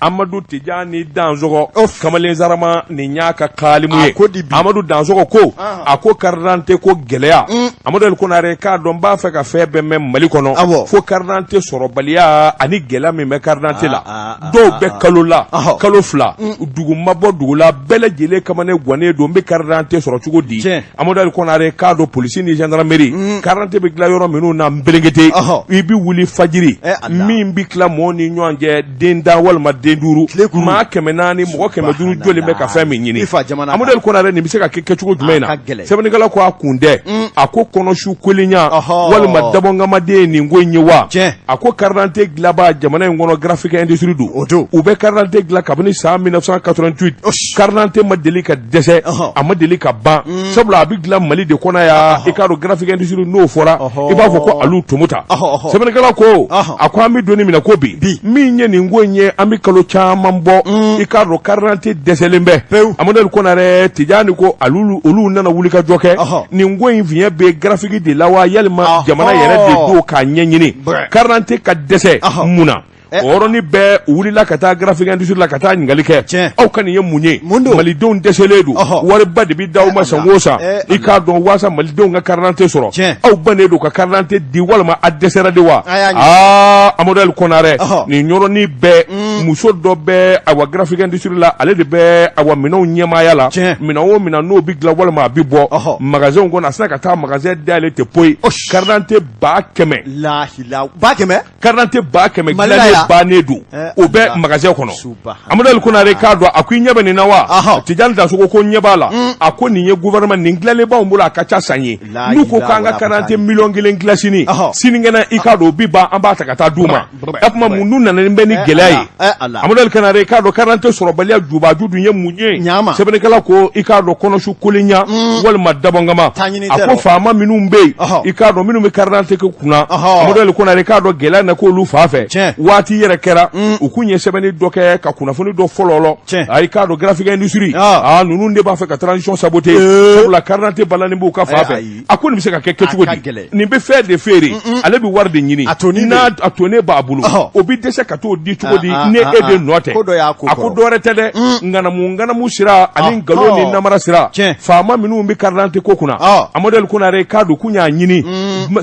Amadu Tijani Dansɔgɔ kamalen sarama nin y'a ka kalimu ye Amadu Dansɔgɔ ko a ko carte d'identité ko gɛlɛya Amadu El Konare k'a dɔn n b'a fɛ ka fɛn bɛɛ mɛn Mali kɔnɔ fo carte d'identité sɔrɔbaliya ani gɛlɛya min bɛ carte d'identité la dɔw bɛ kalo la kalo 2 dugu ma bɔ dugu la bɛɛ lajɛlen kamana gannen don n bɛ carte d'identité sɔrɔ cogo di Amadu El Konare k'a dɔn polisi ni gendarmerie carte d'identité bɛ dilan yɔrɔ minnu na nberekete i bɛ wuli fajiri min bɛ tila mɔgɔw ni ɲɔgɔn cɛ den 10 walima den 5 maa 400 mɔgɔ 500 jɔlen bɛ ka fɛn min ɲini Amadu El Konare nin bɛ se ka kɛ kɛcogo jumɛn na sɛbɛnnikɛla ko a kun tɛ a ko kɔnɔsu kolenya walima dabɔnkamaden ye nin ko in ye wa a ko carte d'identité dilanba jamana in kɔnɔ Graphic Industrie don u bɛ carte d'identité dilan kabini san 1988 carte d'identité ma deli ka dɛsɛ a ma deli ka ban sabula a bɛ dilan Mali de kɔnɔ yan i k'a dɔn Graphic Industrie n'o fɔra i b'a fɔ ko Alu Tomuta sɛbɛnnikɛla ko a ko an bɛ don min na ko bi min ye nin ko in ye an bɛ kalo caman bɔ i k'a dɔn carte d'identité dɛsɛlen bɛ pewu Amadu El Konare Tijani ko olu nana wuli ka jɔ kɛ nin ko in fiɲɛ bɛ Graphic de la wa yalima jamana yɛrɛ de don k'a ɲɛɲini carte d'identité ka dɛsɛ mun na o yɔrɔnin bɛɛ u wulila ka taa Graphic Industrie la ka taa ɲininkali kɛ aw ka nin ye mun ye malidenw dɛsɛlen don wariba de bɛ d'aw ma san o san i k'a dɔn waasa malidenw ka carte d'identité sɔrɔ aw bannen don ka carte d'identité di walima a dɛsɛra de wa aa Amadu El Konare nin yɔrɔnin bɛɛ muso dɔ bɛ awa Graphic Industrie la ale de bɛ awa minɛnw ɲɛmaaya la minɛn o minɛn n'o bɛ dilan walima a bɛ bɔ magasinw kɔnɔ a sina ka taa magasin dayɛlɛ ten poyi carte d'identité 100 000 lahila 100 000 carte d'identité 100 000 dilannen bannen don o bɛ magasin kɔnɔ Amadu El Konare k'a dɔn a ko i ɲɛ bɛ nin na wa Tijani Dansoko ko ɲɛ b'a la a ko nin ye gouvernement nin dilanlen b'anw bolo a ka ca san ye n'u ko k'an ka carte d'identité miliyɔn 1 dilan sini sinikɛnɛ i k'a dɔn o bi ban an b'a ta ka taa d'u ma o tuma mun dun nana bɛ ni gɛlɛya ye Amadu El Konare k'a dɔn carte d'identité sɔrɔbaliya jubaju dun ye mun ye sɛbɛnnikɛla ko i k'a dɔn kɔnɔsu kolenya walima dabɔnkama a ko faama minnu bɛ yen i k'a dɔn minnu bɛ carte d'identité ko kunna Amadu El Konare k'a dɔn gɛlɛya na k'olu fan fɛ waati yɛrɛ kɛra u kun ye sɛbɛnni dɔ kɛ ka kunnafoni dɔ fɔlɔlɔ a i k'a dɔn Graphic Industrie aa ninnu de b'a fɛ ka transition saboter sabula carte d'identité balannen b'u ka fan fɛ a ko nin bɛ se ka kɛ kɛcogo di nin bɛ fɛn de feere ale bɛ wari de ɲini n'a a tonnen b'a bolo o bɛ dɛsɛ ka t'o di cogo di ni e de nɔ tɛ a ko dɔwɛrɛ tɛ dɛ ŋanamu ŋanamu sira ani nkalon ni namara sira faama minnu bɛ carte d'identité ko kunna Amadu El Konare k'a dɔn k'u y'a ɲini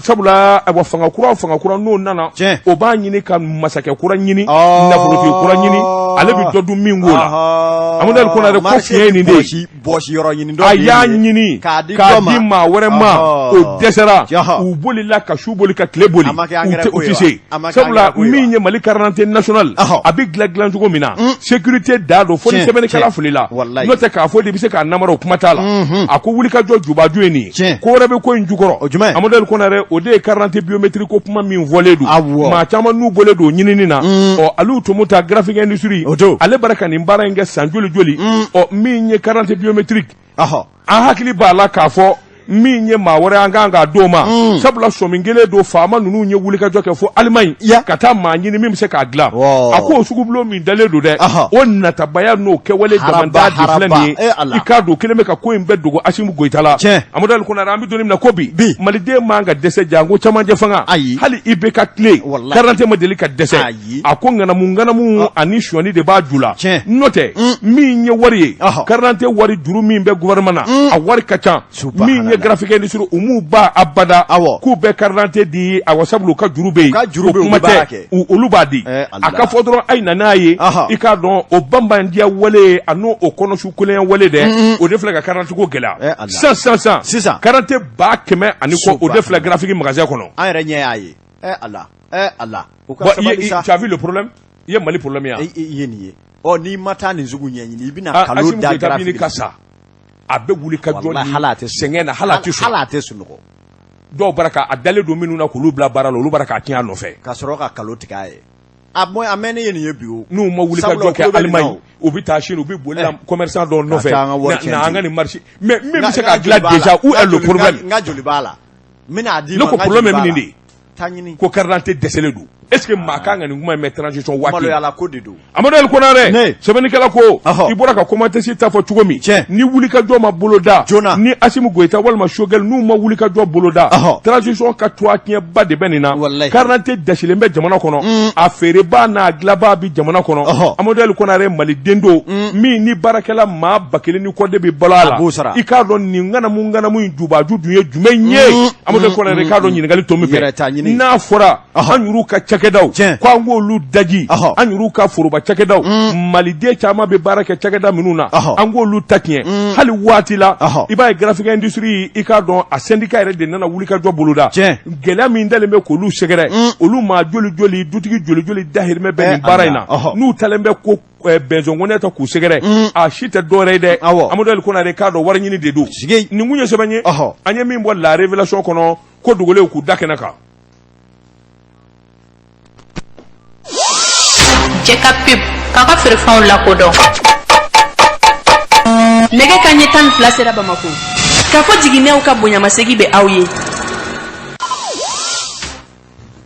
sabula ayiwa fanga kura o fanga kura n'o nana o b'a ɲini ka masakɛ kura ɲini nafolotigi kura ɲini ale bɛ dɔ dun min k'o la Amadu El Konare ko fiɲɛ ye nin de ye bɔsi yɔrɔ ɲini dɔ a y'a ɲini k'a di maa wɛrɛ ma o dɛsɛra u bolila ka su boli ka tile boli u tɛ se sabula min ye Mali carte d'identité nationale a bɛ dilan dilan cogo min na sécurité da don fo ni sɛbɛnnikɛla filila n'o tɛ k'a fɔ de i bɛ se k'a namara o kuma t'a la a ko wulikajɔ jubaju ye nin ye ko wɛrɛ bɛ ko in jukɔrɔ Amadu El Konare o de ye carte d'identité biométrique ko kuma min fɔlen don maa caman n'u bɔlen don ɲinini na ɔ Aliou Tomuta Graphic Industrie ale bara ka nin baara in kɛ san joli joli ɔ min ye carte d'identité biométrique an hakili b'a la k'a fɔ Min ye maa wɛrɛ an kan k'a d'o ma mm. sabula sɔmi kelen don faama ninnu ye wulikajɔ kɛ fo Alimaɲi ka taa maa ɲini min bɛ se k'a dilan a ko o sugubulon min dalen don dɛ o natabaya n'o kɛwale damanda de filɛ nin ye eh, i k'a dɔn kelen bɛ ka ko in bɛɛ dogo Asimi Goyita la Amadu Ali Konare an bɛ don min na ko bi maliden man ka dɛsɛ janko camancɛ fanga hali IBK tile carte d'identité ma deli ka dɛsɛ a ko ŋanamu ŋanamu ani sonyani de b'a ju la n'o tɛ min ye wari ye carte d'identité wari juru min bɛ gouvernement na a wari ka ca min ye graphique industrie u m'u ban abada k'u bɛ carte d'identité di awa sabula u ka juru bɛ yen o kuma tɛ olu b'a di a ka fɔ dɔrɔn a ye na n'a ye i k'a dɔn o banbandiya wale a n'o o kɔnɔsu kelenya wale dɛ o de filɛ ka carte d'identité ko gɛlɛya sisan sisan sisan carte d'identité 100 100 o de filɛ graphique magasin kɔnɔ an yɛrɛ ɲɛ y'a ye Ala Ala u ka sabali sa tu as vu le problème i ye Mali problème ye wa i ye nin ye ɔ n'i ma taa nin sugu ɲɛɲini i bɛna kalo da graphique ka sa a bɛ wuli ka jɔ ni hali a tɛ sɛgɛn na hali a tɛ sunɔgɔ hali a tɛ sunɔgɔ dɔw bara ka a dalen don minnu na k'olu bila baara la olu bara k'a tiɲɛ a nɔfɛ ka sɔrɔ ka kalo tigɛ a ye a mɔ a mɛnnen ye nin ye bi o n'u ma wuli ka jɔ kɛ Allemagne u bɛ taa Chine u bɛ boli la commerçant dɔw nɔfɛ na an ka nin marché mais min bɛ se k'a dilan déjà où est le problème n ka joli b'a la n bɛna a d'i ma ne ko problème ye min de ye taa ɲini ko carte d'identité dɛsɛlen don est ce que maa kan ka nin kuma in mɛn transition waati maloyala ko de don Amadu Ali Konare sɛbɛnnikɛla ko i bɔra ka Comatex ta fɔ cogo min ni wulikajɔ ma boloda joona ni Asimi Goyita walima Choguel n'u ma wulikajɔ boloda transition ka tɔgɔ tiɲɛba de bɛ nin na carte d'identité dɛsɛlen bɛ jamana kɔnɔ mm. a feerebaa n'a dilanbaa bɛ jamana kɔnɔ Amadu Ali Konare maliden don mm. min ni baarakɛla maa 1000 ni kɔ de bɛ balo a la i k'a dɔn nin ŋanamu ŋanamu in jubaju dun ye jumɛn ye mm. Amadu Konare k'a dɔn ɲininkali to min fɛ n'a fɔra an yɛrɛw ka cakɛdaw ko an k'olu daji an yɛrɛw ka foroba cakɛdaw maliden caman bɛ baara kɛ cakɛda minnu na an k'olu ta tiɲɛ hali waati la i b'a ye graphique industrie i k'a dɔn a syndicat yɛrɛ de nana wulikajɔ boloda gɛlɛya min dalen bɛ k'olu sɛgɛrɛ olu maa joli joli dutigi joli joli dahirimɛ bɛ nin baara in na n'u talen bɛ ko bɛnzɔn ta k'u sɛgɛrɛ a si tɛ dɔwɛrɛ ye dɛ Amadu Ali Konare k'a dɔn wari ɲini de don nin kun ye sɛbɛn ye an ye min bɔ La Révélation kɔnɔ ko dogolenw k'u da kɛnɛ kan Cɛ ka pub k'a ka feerefɛnw lakodɔn nɛgɛ kanɲɛ 12 sera Bamakɔ k'a fɔ jiginɛw ka bonyamasegin bɛ aw ye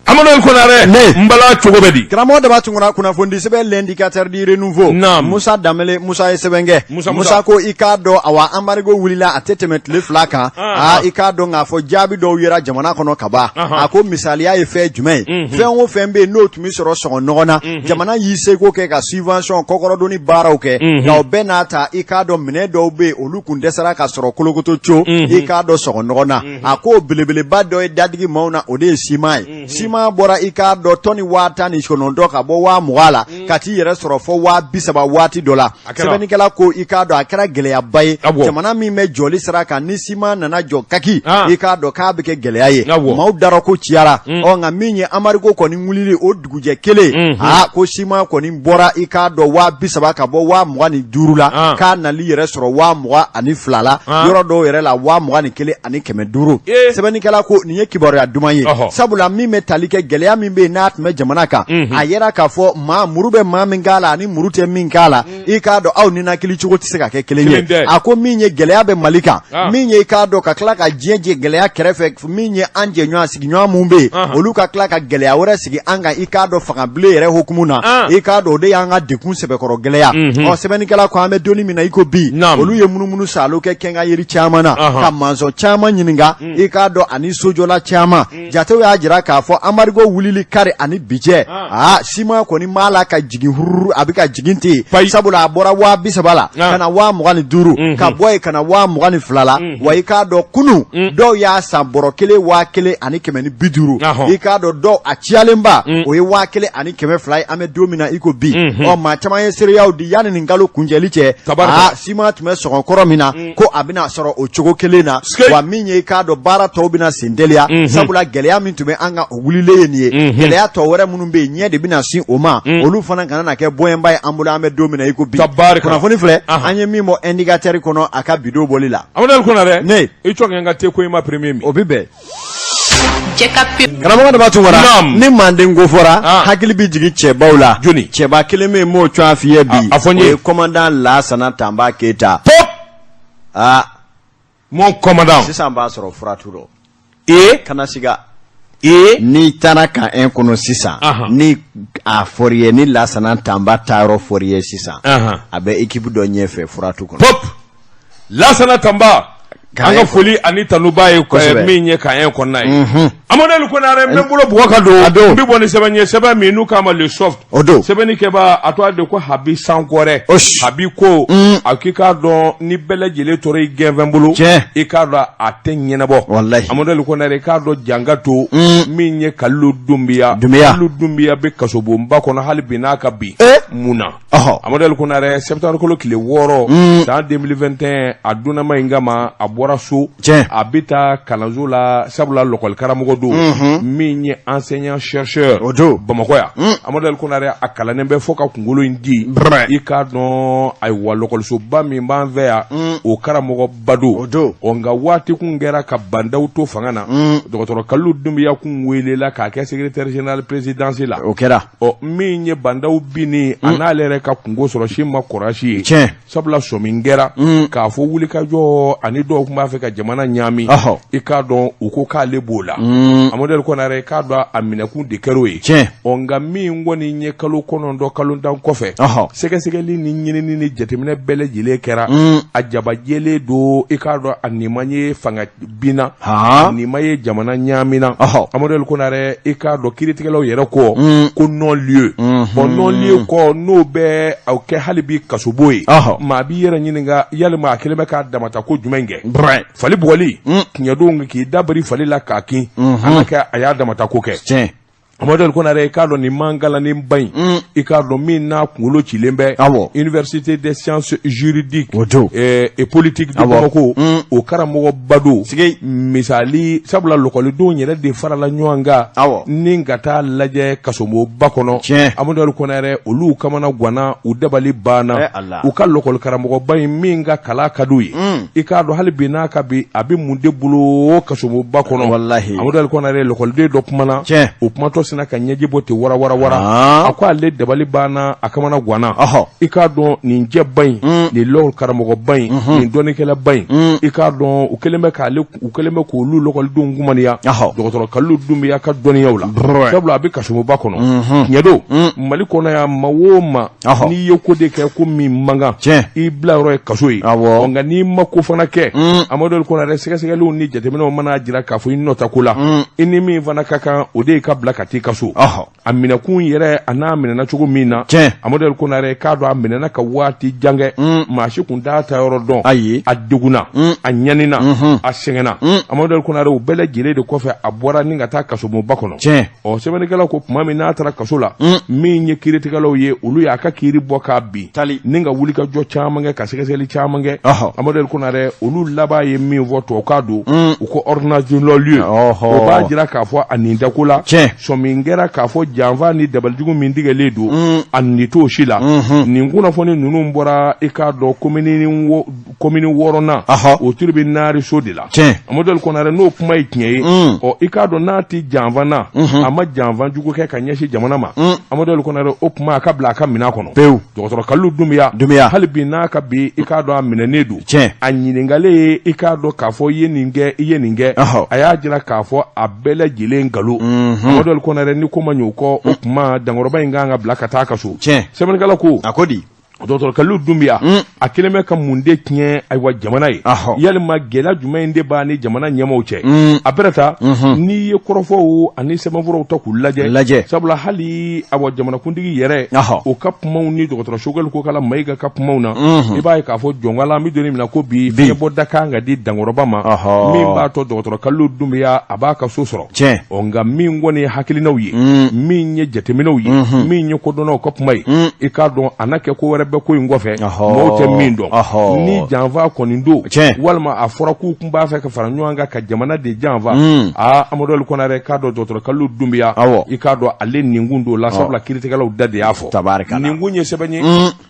Amadu Ali Konare ne n bala cogo bɛ di karamɔgɔ Daba Tunkara kunnafonidi sɛbɛn l'indicateur du renouveau Naam. Musa Danbele Musa ye sɛbɛn kɛ Musa, Musa. Musa ko i k'a dɔn awa embargo wulila a tɛ tɛmɛ tile 2 kan Ah, aa i k'a dɔn k'a fɔ jaabi dɔw yera jamana kɔnɔ ka ban Ahan. a ko misaliya ye fɛn jumɛn ye fɛn o fɛn bɛ yen n'o tun bɛ sɔrɔ sɔngɔ nɔgɔ na jamana y'i seko kɛ ka subvention kɔkɔrɔdonni baaraw kɛ nka o bɛɛ n'a ta i k'a dɔn minɛn dɔw bɛ yen olu kun dɛsɛra ka sɔrɔ kolokoto co i k'a dɔn sɔngɔ nɔgɔ na a ko belebeleba dɔ ye dadigi maaw na o de ye siman ye siman bɔra i k'a dɔn tɔni 19 ka bɔ 20,000 la ka t'i yɛrɛ sɔrɔ fɔ 30,000 waati dɔ la sɛbɛnnikɛla ko i k'a dɔn a kɛra gɛlɛyaba ye jamana min bɛ jɔli sira kan ni siman nana jɔ kaki i k'a dɔn k'a bɛ kɛ gɛlɛya ye maaw dara ko ciyara ɔ nka min ye embargo kɔni wulili o dugujɛ kelen aa ko siman kɔni bɔra i k'a dɔn 30,000 ka bɔ 25,000 la k'a nali yɛrɛ sɔrɔ 22,000 la yɔrɔ dɔw yɛrɛ la 21,500 sɛbɛnnikɛla ko nin ye kibaruya duman ye sabula min bɛ tali kɛ gɛlɛya min bɛ yen n'a tun bɛ jamana kan a yera k'a fɔ maa muru bɛ maa min k'a la ani muru tɛ min k'a la i k'a dɔn aw ninakili cogo tɛ se ka kɛ kelen ye a ko min ye gɛlɛya bɛ Mali kan min ye i k'a dɔn ka tila ka diɲɛ jɛ gɛlɛya kɛrɛfɛ min ye an jɛɲɔgɔn sigiɲɔgɔn minnu bɛ yen olu ka tila ka gɛlɛya wɛrɛ sigi an kan i k'a dɔn fangabilen yɛrɛ hukumu na i k'a dɔn o de y'an ka degun sɛbɛkɔrɔ gɛlɛya ɔ sɛbɛnnikɛla ko an bɛ donni min na i ko bi olu ye munumunu saalo kɛ quincaillerie caman na ka maçon caman ɲininka i k'a dɔn ani sojɔla caman jatew y'a jira k'a fɔ embargo wulili kari ani bi cɛ aa siman kɔni b'a la ka jigin hururu a bɛ ka jigin ten sabula a bɔra 30,000 la ka na 25,000 ka bɔ yen ka na 22,000 la wa i k'a dɔn kunun dɔw y'a san bɔrɔ kelen 1,150 i k'a dɔn dɔw a cayalenba o ye 1,200 ye an bɛ don min na i ko bi ɔ maa caman ye seereyaw di yanni nin kalo kuncɛli cɛ aa siman tun bɛ sɔngɔ kɔrɔ min na ko a bɛna sɔrɔ o cogo kelen na wa min ye i k'a dɔn baara tɔw bɛna sen teliya sabula gɛlɛya min tun bɛ an kan o wulilen ye nin ye gɛlɛya tɔ wɛrɛ minnu bɛ yen ɲɛ de bɛna sin o ma olu fana kana na kɛ bɔɲɛba ye an bolo an bɛ don min na i ko bi kunnafoni filɛ an ye min bɔ indicateur kɔnɔ a ka bi don bɔli la Amadu Ali Konare ne i cɔ kɛ n ka te ko i ma premier min o bɛ bɛn Karamɔgɔ Daba Tunkara ni manden ko fɔra hakili bɛ jigin cɛbaw la jɔni cɛba kelen bɛ yen n b'o tɔgɔ f'i ye bi a fɔ n ye o ye commandant Lasana Tanba Keyita aa Mon commandant. Sisan b'a sɔrɔ fura t'u rɔ. Ee. Kana siga. Ee. N'i taara camp 1 kɔnɔ sisan. Ni a fɔr'i ye ni Lasana Tanba taayɔrɔ fɔr'i ye sisan. A bɛ équipe dɔ ɲɛfɛ furatu kɔnɔ. Pop Lasana Tanba. An ka foli ani tanu b'a ye min ye camp 1 kɔnɔna ye. Amadu El Konare n bɛ bolo bugɔ ka don. N bɛ bɔ ni sɛbɛn ye sɛbɛn min n'u k'a ma Le Soft. O don. Sɛbɛnnikɛbaa a tɔgɔ de ko Habi Sankɔrɛ. Habi ko a k'i k'a dɔn ni bɛɛ lajɛlen tora i gɛnfɛn bolo. Tiɲɛ. I k'a dɔn a tɛ ɲɛnabɔ. Walahi. Amadu El Konare i k'a dɔn janga to. Min ye Kalilu Dunbiya. Dunbiya. Kalilu Dunbiya bɛ kasobonba kɔnɔ hali bi n'a ka bi. Ee. Mun na? Ɔhɔ. Amadu El Konare septembre kalo tile 6 san 2021 a donnama in kama a bɔra so. Tiɲɛ. A bɛ taa kalanso la sabula lɔkɔli karamɔgɔ don. Min ye enseignant chercheur. O don. Bamakɔ yan. Amadu El Konare a kalannen bɛ fo ka kunkolo in di. Brɛ. I k'a dɔn ayiwa lɔkɔlisoba min b'an fɛ yan. O karamɔgɔba don. O don. Ɔ nka waati kun kɛra ka Ba Ndaw to fanga na. Dɔgɔtɔrɔ Kalilu Dunbiya kun welela k'a kɛ secrétaire général présidence la. O kɛra. Ɔ min ye Ba Ndaw binni a n'ale yɛrɛ ka kunko sɔrɔ si ma kɔrɔsi ye. Tiɲɛ. Sabula sɔmi kɛra k'a fɔ wulikajɔ ani dɔw tun b'a fɛ ka jamana ɲaami. Ɔhɔ. I k'a dɔn u ko k'ale b'o la. Amadu El Konare i k'a dɔn a minɛkun de kɛra o ye. Tiɲɛ. Ɔ nka min kɔni ye kalo 9 kalo 10 kɔfɛ. Ɔhɔ. Sɛgɛsɛgɛli ni ɲinini ni jateminɛ bɛɛ lajɛlen kɛra. A jabajɛlen don i k'a dɔn a nin ma ye fanga binna. Haan. Nin ma ye jamana ɲaamina. Ɔhɔ. Amadu El Konare i k'a dɔn kiiritigɛlaw yɛrɛ kɔ. Ko non lieu. Bon non lieu kɔ n'o bɛ aw kɛ hali bi kasobon ye. Ɔhɔ. Maa b'i yɛrɛ ɲininka yalima a kɛlen bɛ k'a damata ko jumɛn kɛ. Brɛ. Fali bugɔli. Tiɲɛ don k'i dabiri fali la k'a kin. An ka kɛ a y'a damata ko kɛ. Tiɲɛ. Amadu El Konare i k'a dɔn nin mankalannen ba in i k'a dɔn min n'a kunkolo cilen bɛ Awɔ. université des sciences juridiques O don. et politiques de Awɔ. Bamako o karamɔgɔba don Sigi. misali sabula lɔkɔlidenw yɛrɛ de farala ɲɔgɔn kan Awɔ. ni ka taa lajɛ kasobonba kɔnɔ Tiɲɛ. Amadu El Konare olu kamana ganna u dabali banna Eh, Ala. u ka lɔkɔlikaramɔgɔba in min ka kalan ka d'u ye i k'a dɔn hali bi n'a ka bi a bɛ mun de bolo kasobonba kɔnɔ Walahi. Amadu El Konare lɔkɔliden dɔ kumana Tiɲɛ. o kumatɔ sinna ka ɲɛji bɔ ten wara wara wara Ah. a ko ale dabali banna a kamana ganna Ɔhɔ. i k'a dɔn nin cɛba in nin lɔkɔli karamɔgɔba in nin dɔnnikɛlaba in i k'a dɔn u kɛlen bɛ k'ale u kɛlen bɛ k'olu lɔkɔlidenw kumaniya Ɔhɔ. dɔgɔtɔrɔ Kalilu Dunbiya ka dɔnniyaw la Brɛ. sabula a bɛ kasobonba kɔnɔ tiɲɛ don Mali kɔnɔ yan maa o maa Ɔhɔ. n'i ye ko de kɛ ko min man kan Tiɲɛ. i bila yɔrɔ ye kaso ye Awɔ. Ɔ, nka n'i ma ko fana kɛ Amadu El Konare sɛgɛsɛgɛliw ni jateminɛw mana jira k'a fɔ i nɔ ta ko la i ni min fana ka kan o de ye ka bila ka t'i ka so Ɔhɔ. a minɛkun yɛrɛ a n'a minɛna cogo min na Tiɲɛ. Amadu El Konare k'a dɔn a minɛna ka waati jan kɛ maa si kun t'a ta yɔrɔ dɔn Ayi. a degunna a ɲanina a sɛgɛnna Amadu El Konare o bɛɛ lajɛlen de kɔfɛ a bɔra ni ka taa kasobonba kɔnɔ Tiɲɛ. Ɔ sɛbɛnnikɛlaw ko tuma min n'a taara kaso la min ye kiiritigɛlaw ye olu y'a ka kiiri bɔ k'a bin Tali. ni ka wulikajɔ caman kɛ ka sɛgɛsɛgɛli caman kɛ Ɔhɔ. Amadu El Konare olu laban ye min fɔ tubabukan don u ko ordonnance de non-lieu Ɔhɔ. o b'a jira k'a fɔ a nin tɛ ko la Tiɲɛ. sɔmi kɛra k'a fɔ janfa ni dabalijugu min tigɛlen don a nin t'o si la nin kunnafoni ninnu bɔra i k'a dɔn komini 6nan Ɔhɔ. o tribunal so de la Tiɲɛ. Amadu El Konare n'o kuma ye tiɲɛ ye ɔ i k'a dɔn n'a tɛ janfa na a ma janfa jugu kɛ ka ɲɛsin jamana ma Amadu El Konare o kuma a ka bila a ka minɛn kɔnɔ Pewu. dɔgɔtɔrɔ Kalilu Dunbiya Dunbiya. hali bi n'a ka bi i k'a dɔn a minɛnen don Tiɲɛ. a ɲininkalen ye i k'a dɔn k'a fɔ i ye nin kɛ i ye nin kɛ Ɔhɔ. a y'a jira k'a fɔ a bɛɛ lajɛlen nkalon Amadu El Konare ni ko ma ɲɛ o kɔ o kuma dankɔrɔba in kan ka bila ka taa a ka so Tiɲɛ. sɛbɛnnikɛla ko A ko di. dɔgɔtɔrɔ Kalilu Dunbiya a kɛlen bɛ ka mun de tiɲɛ ayiwa jamana ye Ɔhɔ. yalima gɛlɛya jumɛn in de b'a ni jamana ɲɛmaaw cɛ a bɛrɛ ta n'i ye kɔrɔfɔw ani sɛbɛnfuraw ta k'u lajɛ Lajɛ. sabula hali awa jamanakuntigi yɛrɛ Ɔhɔ. o ka kumaw ni dɔgɔtɔrɔ Sogɛli Kokala Mayiga ka kumaw na i b'a ye k'a fɔ jɔnkala an bɛ don min na ko bi fiɲɛbɔda kan ka di dankɔrɔba ma Ɔhɔ. min b'a to dɔgɔtɔrɔ Kalilu Dunbiya a b'a ka so sɔrɔ Tiɲɛ. ɔ nka min kɔni ye hakilinaw ye min ye jateminɛw ye min ye kodɔnnaw ka kuma ye i k'a dɔn a na kɛ ko wɛrɛ bɛ ko in kɔfɛ Ɔhɔ. mɔgɔw tɛ min dɔn Ɔhɔ. ni janfa kɔni don Tiɲɛ. walima a fɔra k'u kun b'a fɛ ka fara ɲɔgɔn kan ka jamana de janfa aa Amadu El Konare k'a dɔn dɔgɔtɔrɔ Kalilu Dunbiya Awɔ. i k'a dɔn ale ninkun don la sabula kiiritigɛlaw da de y'a fɔ Tabarikala. ninkun ye sɛbɛn ye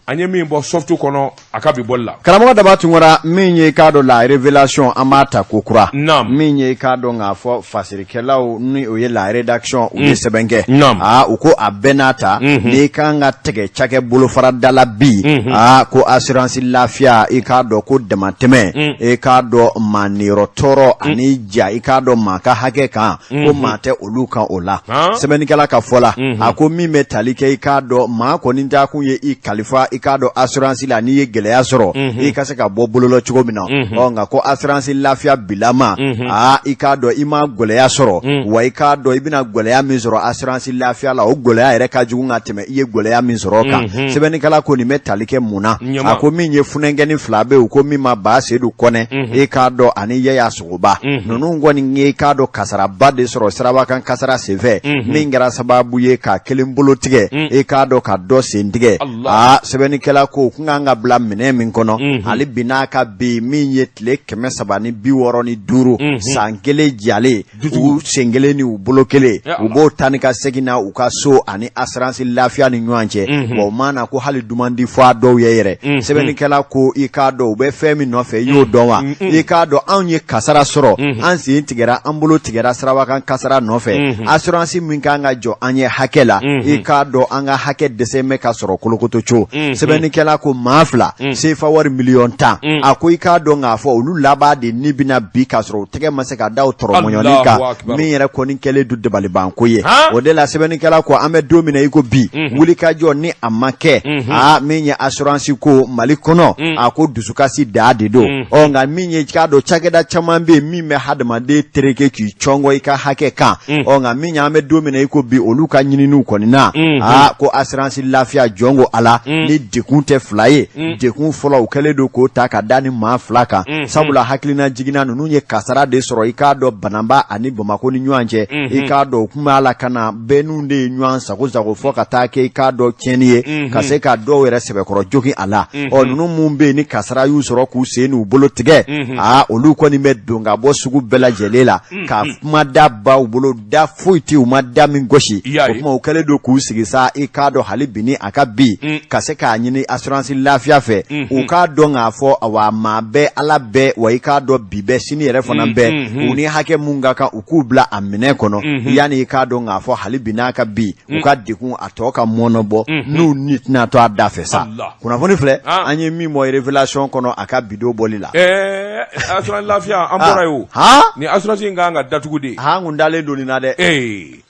An ye min bɔ Soft kɔnɔ a ka bi bɔli la. Karamɔgɔ Daba Tunkara, min ye i k'a dɔn la révélation, an b'a ta ko kura. Min ye i k'a dɔn k'a fɔ fasirikɛlaw ni o ye la rédaction, u ye sɛbɛn kɛ. Aa, u ko a bɛɛ n'a ta, n'i kan ka tɛgɛ cakɛ bolofara da la bi, aa, ko assurance lafiya, i k'a dɔn ko damatɛmɛ, i k'a dɔn maa niyɔrɔ tɔɔrɔ ani ja, i k'a dɔn maa ka hakɛ kan, ko maa tɛ olu kan o la. Sɛbɛnnikɛla ka fɔ la, a ko min bɛ tali kɛ, i k'a dɔn maa kɔni dakun ye i kalifa, i k'a dɔn assurance la, n'i ye gɛlɛya sɔrɔ, i ka se ka bɔ bolo la cogo min na. Ɔ nka ko assurance lafiya bilama, aa, i k'a dɔn i ma gɛlɛya sɔrɔ wa, i k'a dɔn i bɛna gɛlɛya min sɔrɔ assurance lafiya la, o gɛlɛya yɛrɛ ka jugu ka tɛmɛ i ye gɛlɛya min sɔrɔ kan. Sɛbɛnnikɛla ko nin bɛ tali kɛ mun na? A ko min ye funankɛnin fila bɛ, u ko min ma Ba Sedu Kɔnɛ, i k'a dɔn ani Yaya Sogoba, ninnu kɔni ye, i k'a dɔn kasaraba de sɔrɔ sirabakan kasara senfɛ, min kɛra sababu ye ka kelen bolo tigɛ, i k'a dɔn ka dɔ sen tigɛ. Aa, sɛbɛnnikɛla ko u kun kan ka bila minɛn min kɔnɔ, hali bi n'a ka bi, min ye tile 365, san kelen jalen, u sen kelen ni u bolo kelen, u b'o taa ni ka segin na u ka so ani assurance lafiya ni ɲɔgɔn cɛ. Wa u ma na ko hali duman di fɔ a dɔw ye yɛrɛ. Sɛbɛnnikɛla ko i k'a dɔn u bɛ fɛn min nɔfɛ, i y'o dɔn wa? I k'a dɔn anw ye kasara sɔrɔ, an sen tigɛra, an bolo tigɛra sirabakan kasara nɔfɛ. Assurance min kan ka jɔ an ye hakɛ la, i k'a dɔn an ka hakɛ dɛsɛ bɛ ka sɔrɔ kolokoto co. Sɛbɛnnikɛla ko maa fila, sefa wari miliyɔn 10, a ko i k'a dɔn k'a fɔ olu laban de ni bɛna bi k'a sɔrɔ u tɛgɛ ma se ka da tɔrɔmɔɲɔni kan, min yɛrɛ kɔni kɛlen don dabalibanko ye. O de la sɛbɛnnikɛla ko an bɛ don min na i ko bi, wulikajɔ ni a ma kɛ, aa, min ye assurance ko Mali kɔnɔ, a ko dusukasi daa de don. Ɔ nka min ye k'a dɔn cakɛda caman bɛ yen min bɛ hadamaden tereke k'i cɔngɔ i ka hakɛ kan. Ɔ nka min ye an bɛ don min na i ko bi, olu ka ɲininiw kɔni na, aa, ko assurance lafiya, jɔn ko Ala, ni degun tɛ fila ye. Degun fɔlɔ, u kɛlen don k'o ta ka da ni maa fila kan, sabula hakilina jiginna ninnu ye kasara de sɔrɔ, i k'a dɔn Bananba ani Bamakɔ ni ɲɔgɔn cɛ. I k'a dɔn u tun b'a la ka na bɛnniw de ye ɲɔgɔn sago sago fo ka taa kɛ, i k'a dɔn tiɲɛni ye ka se ka dɔw yɛrɛ sɛbɛkɔrɔ jogin a la. Ɔ ninnu minnu bɛ yen ni kasara y'u sɔrɔ k'u sen n'u bolo tigɛ, aa, olu kɔni bɛ don ka bɔ sugu bɛɛ lajɛlen la ka kuma da ba u bolo, da foyi tɛ u ma da min gosi. O tuma u kɛlen don k'u sigi sa, i k'a dɔn hali bi ni a ka bi, ka se k'a ɲini assurance lafiya fɛ, u k'a dɔn k'a fɔ awa maa bɛɛ, Ala bɛɛ wa, i k'a dɔn bi bɛɛ, sini yɛrɛ fana bɛɛ, u ni hakɛ mun ka kan, u k'u bila a minɛ kɔnɔ, yanni i k'a dɔn k'a fɔ hali bi n'a ka bi, u ka degun a tɔ ka mɔnɔ bɔ n'u ni tɛna to a da fɛ sa. Kunnafoni filɛ, an ye min bɔ Révélation kɔnɔ a ka bi don bɔli la. Ɛɛ, assurance lafiya, an bɔra yen o. Ni assurance in kan ka datugu de. Han, kun dalen don nin na dɛ. Ee,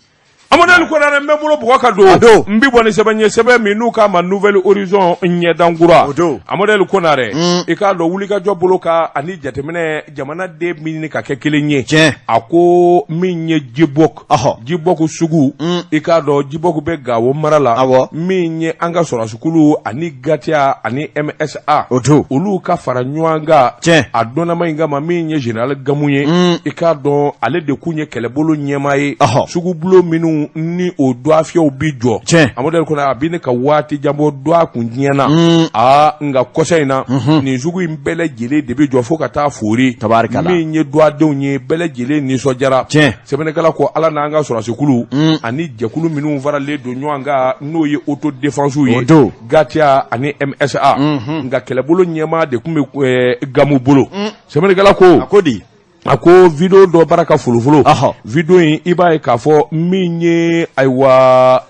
Amadu Konare, n bɛ bolo bugɔ ka don. Don. N bi bɔ ni sɛbɛn ye, sɛbɛn min n'u k'a ma Nouvel Horizon, ɲɛdankura. O don. Amadu Konare, i k'a dɔn wulikajɔ bolo kan ani jateminɛ jamanaden min ɲini ka kɛ kelen ye. Tiɲɛ. A ko min ye Jibɔk. Jibɔk sugu, i k'a dɔn Jibɔk bɛ Gawo mara la. Min ye an ka sɔrɔdasikulu ani GATIA ani MSA. O don. Olu ka fara ɲɔgɔn kan. Tiɲɛ. A dɔnnama in kama, min ye général Gamu ye. I k'a dɔn ale de kun ye kɛlɛbolo ɲɛmaa ye. Sugubulon minnu ni o dɔgɔfiyɛw bi jɔ. Tiɲɛ. Amadu Konare, a bi ne ka waati jan bɔ dɔgɔ kun tiɲɛna. Aa, nka kɔsa in na, nin sugu in bɛɛ lajɛlen de bɛ jɔ fo ka taa foori. Tabarikala. Min ye dɔgɔdenw ye, bɛɛ lajɛlen nisɔndiyara. Tiɲɛ. Sɛbɛnnikɛla ko Ala n'an ka sɔrɔdasikulu ani jɛkulu minnu faralen don ɲɔgɔn kan, n'o ye autodéfense ye. O don. GATIA ani MSA. Nka kɛlɛbolo ɲɛmaa de tun bɛ Gamu bolo. Sɛbɛnnikɛla ko. A ko di? A ko vidéo dɔ bara ka folofolo. Vidéo in, i b'a ye k'a fɔ min ye, ayiwa,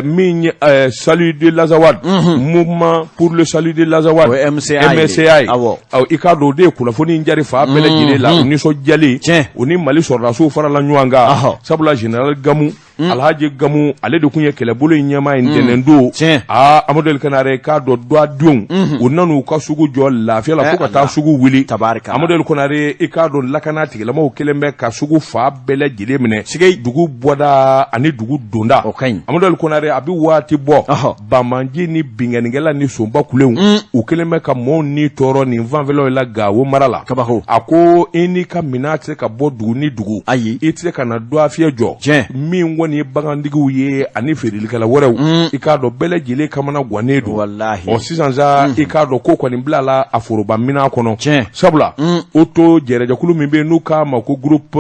min ye salut de l'Azawad, Mouvement pour le salut de l'Azawad, O ye MCA ye. MCA ye. Awɔ. Awɔ, i k'a dɔn o de ye kunnafoni in jari fan bɛɛ lajɛlen la, u nisɔndiyalen. Tiɲɛ. U ni Mali sɔrɔdasiw farala ɲɔgɔn kan. Sabula général Gamu, Alhaji Gamu, ale de tun ye kɛlɛbolo in ɲɛmaa ye ntɛnɛn don. Tiɲɛ. Aa, Amadu Konare, k'a dɔn dɔgɔdenw, u nan'u ka sugu jɔ lafiya la fo ka taa Allah. sugu wuli. Tabarikala. Amadu Konare, i k'a dɔn lakana tigilamɔgɔw kɛlen bɛ ka sugu fan bɛɛ lajɛlen minɛ. Dugu bɔda ani dugu donda. O ka ɲi. Amadu Konare, a bɛ waati bɔ. Banbaanci ni binkannikɛla ni sonba kulenw, u kɛlen bɛ ka mɔɔw ni tɔɔrɔ nin fanfɛlaw la Gawo mara la. Kabako. A ko i n'i ka minɛn tɛ se ka bɔ dugu ni dugu. Ayi. I tɛ se ka na dɔgɔfiyɛ jɔ. Tiɲɛ. Min kɔni ye bagantigiw ye ani feerelikɛla wɛrɛw, i k'a dɔn bɛɛ lajɛlen kamana gannen don. Walahi. Ɔ sisan sa, i k'a dɔn ko kɔni bilala a foroba minɛn kɔnɔ. Tiɲɛ. Sabula auto jɛrɛjɛkulu min bɛ yen n'u k'a ma ko groupe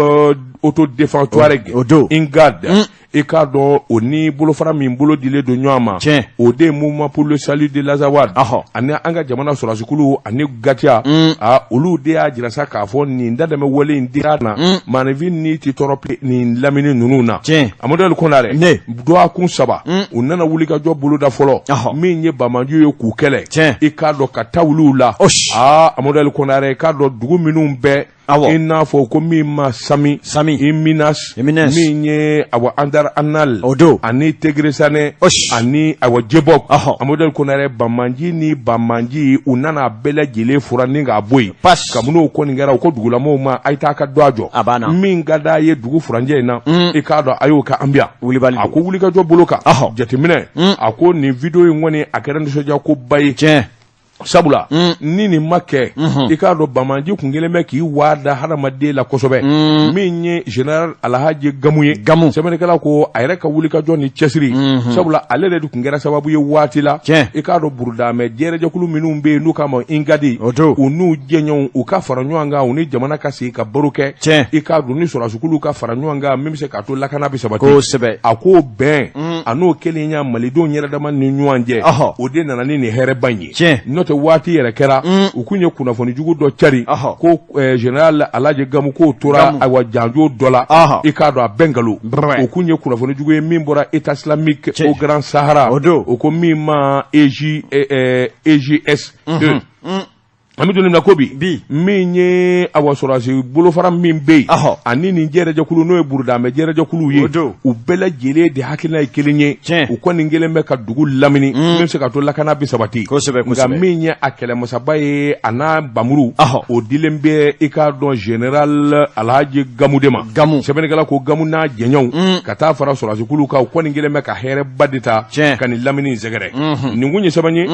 autodéfense Touareg. O don. INGAD. I k'a dɔn o ni bolofara min bolo dilen don ɲɔgɔn ma, o de ye Mouvement pour le salut de l'Azawad ani an ka jamana sɔrɔdasikulu ani GATIA. Aa, olu de y'a jira sa k'a fɔ nin dantɛmɛ wale in dira na, maaninfin ni tɛ tɔɔrɔ nin lamini ninnu na. Amadu Ali Konare, dɔgɔkun 3 u nana wulikajɔ boloda fɔlɔ min ye banbaanciw ye k'u kɛlɛ, i k'a dɔn ka taa olu la. Aa, Amadu Ali Konare, i k'a dɔn dugu minnu bɛɛ, i n'a fɔ ko min ma Sami, Sami, Iminas, min ye awa Andar Anal, o don, ani Tegresanɛ, ani awa Jebɔk. Amadu Ali Konare, banbaanci ni banbaanci, u nana bɛɛ lajɛlen furan ni k'a bɔ yen. Kabini o kɔni kɛra, u ko dugulamɔgɔw ma, a ye taa ka dɔ jɔ. A banna. Min ka d'a ye dugu furancɛ in na, i k'a dɔn a y'o kɛ. An bɛ yan. Wulibali. A ko wulikajɔ bolo kan, jateminɛ, a ko nin video in kɔni, a kɛra nisɔndiya koba ye. Sabula ni nin ma kɛ, i k'a dɔn banbaanci kun kelen bɛ k'i waa da hadamaden la kosɛbɛ. Min ye général Alhaji Gamu ye, Gamu, sɛbɛnnikɛla ko a yɛrɛ ka wulikajɔ ni cɛsiri, sabula ale de tun kɛra sababu ye waati la, i k'a dɔn burudamɛ jɛrɛjɛkulu minnu bɛ yen n'u k'a ma Ingadi, u n'u jɛɲɔgɔnw, u ka fara ɲɔgɔn kan, u ni jamana ka sigi ka baro kɛ, i k'a dɔn ni sɔrɔdasikulu ka fara ɲɔgɔn kan, min bɛ se k'a to lakana bɛ sabati. A k'o bɛn a n'o kelenya malidenw yɛrɛ dama ni ɲɔgɔn cɛ, o de nana ni nin hɛrɛba in ye. N'o tɛ, waati yɛrɛ kɛra, u kun ye kunnafoni jugu dɔ cari ko général Alhaji Gamu k'o tora ayiwa janjo dɔ la. I k'a dɔn a bɛɛ nkalon. O kun ye kunnafoni jugu ye min bɔra État islamique au Grand Sahara, o ko min ma EJ EJS. An bɛ don min na ko bi, min ye awa sɔrɔdasi bolofara min bɛ yen ani nin jɛrɛjɛkulu, n'o ye burudamɛ jɛrɛjɛkulu ye, u bɛɛ lajɛlen de hakilina ye kelen ye. U kɔni kelen bɛ ka dugu lamini min bɛ se ka to lakana bɛ sabati. Nka min ye a kɛlɛmasaba ye, a n'a bamuru, o dilen bɛ, i k'a dɔn, général Alhaji Gamu de ma. Sɛbɛnnikɛla ko Gamu n'a jɛɲɔgɔnw ka taa fara sɔrɔdasikulu kan, u kɔni kelen bɛ ka hɛrɛba de ta ka nin lamini sɛgɛrɛ. Nin kun ye sɛbɛn ye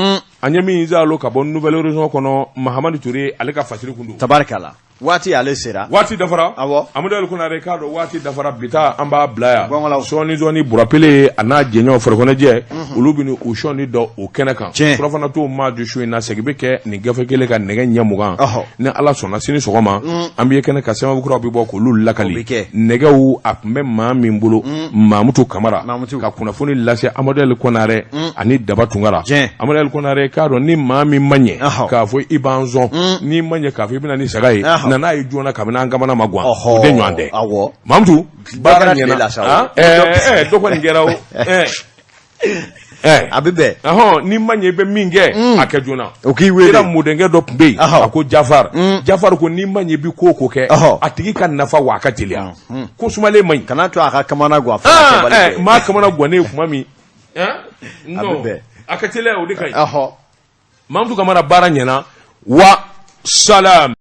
an ye min zalo ka bɔ Nouvel Horizon kɔnɔ. Mahamadu Ture, ale ka fasiri kun don. Tabarikala, waati ale sera. Waati dafara. Awɔ. Amadu Ali Konare, k'a dɔn waati dafara, bi ta an b'a bila yan. Sɔɔni sɔɔni, Burapele a n'a jɛɲɔgɔn Farikɔnɛjɛ, olu bɛ u sɔɔni dɔ o kɛnɛ kan. Surafana to maa du su in na, segin bɛ kɛ nin gafe kelen ka nɛgɛ ɲɛ 20, ni Ala sɔnna sini sɔgɔma an bɛ kɛnɛ kan, sɛbɛn kuraw bɛ bɔ k'olu lakali. Nɛgɛw a tun bɛ maa min bolo, Mamutu Kamara, ka kunnafoni lase Amadu Ali Konare ani Daba Tunkara. Amadu Ali Konare, k'a dɔn ni maa min ma ɲɛ k'a fɔ i b'an sɔn, n'i ma ɲɛ k'a fɔ i bɛ na ni saga ye, na n'a ye joona kabini an kamana ma gan, o de ɲɔgɔn tɛ. Mamutu, baara ɲɛna, dɔ kɔni kɛra o. A bɛ bɛn. N'i ma ɲɛ i bɛ min kɛ, a kɛ joona. O k'i wele. Kira mɔdenkɛ dɔ tun bɛ yen, a ko Jafar. Jafar ko n'i ma ɲɛ i bɛ ko o ko kɛ, a tigi ka nafa wa a ka teliya. Ko sumalen man ɲi. Kana to a ka kamana gan. Maa kamana gannen tuma min. A bɛ bɛn. A ka teliya, o de ka ɲi. Mamutu Kamara, baara ɲɛna wa salam.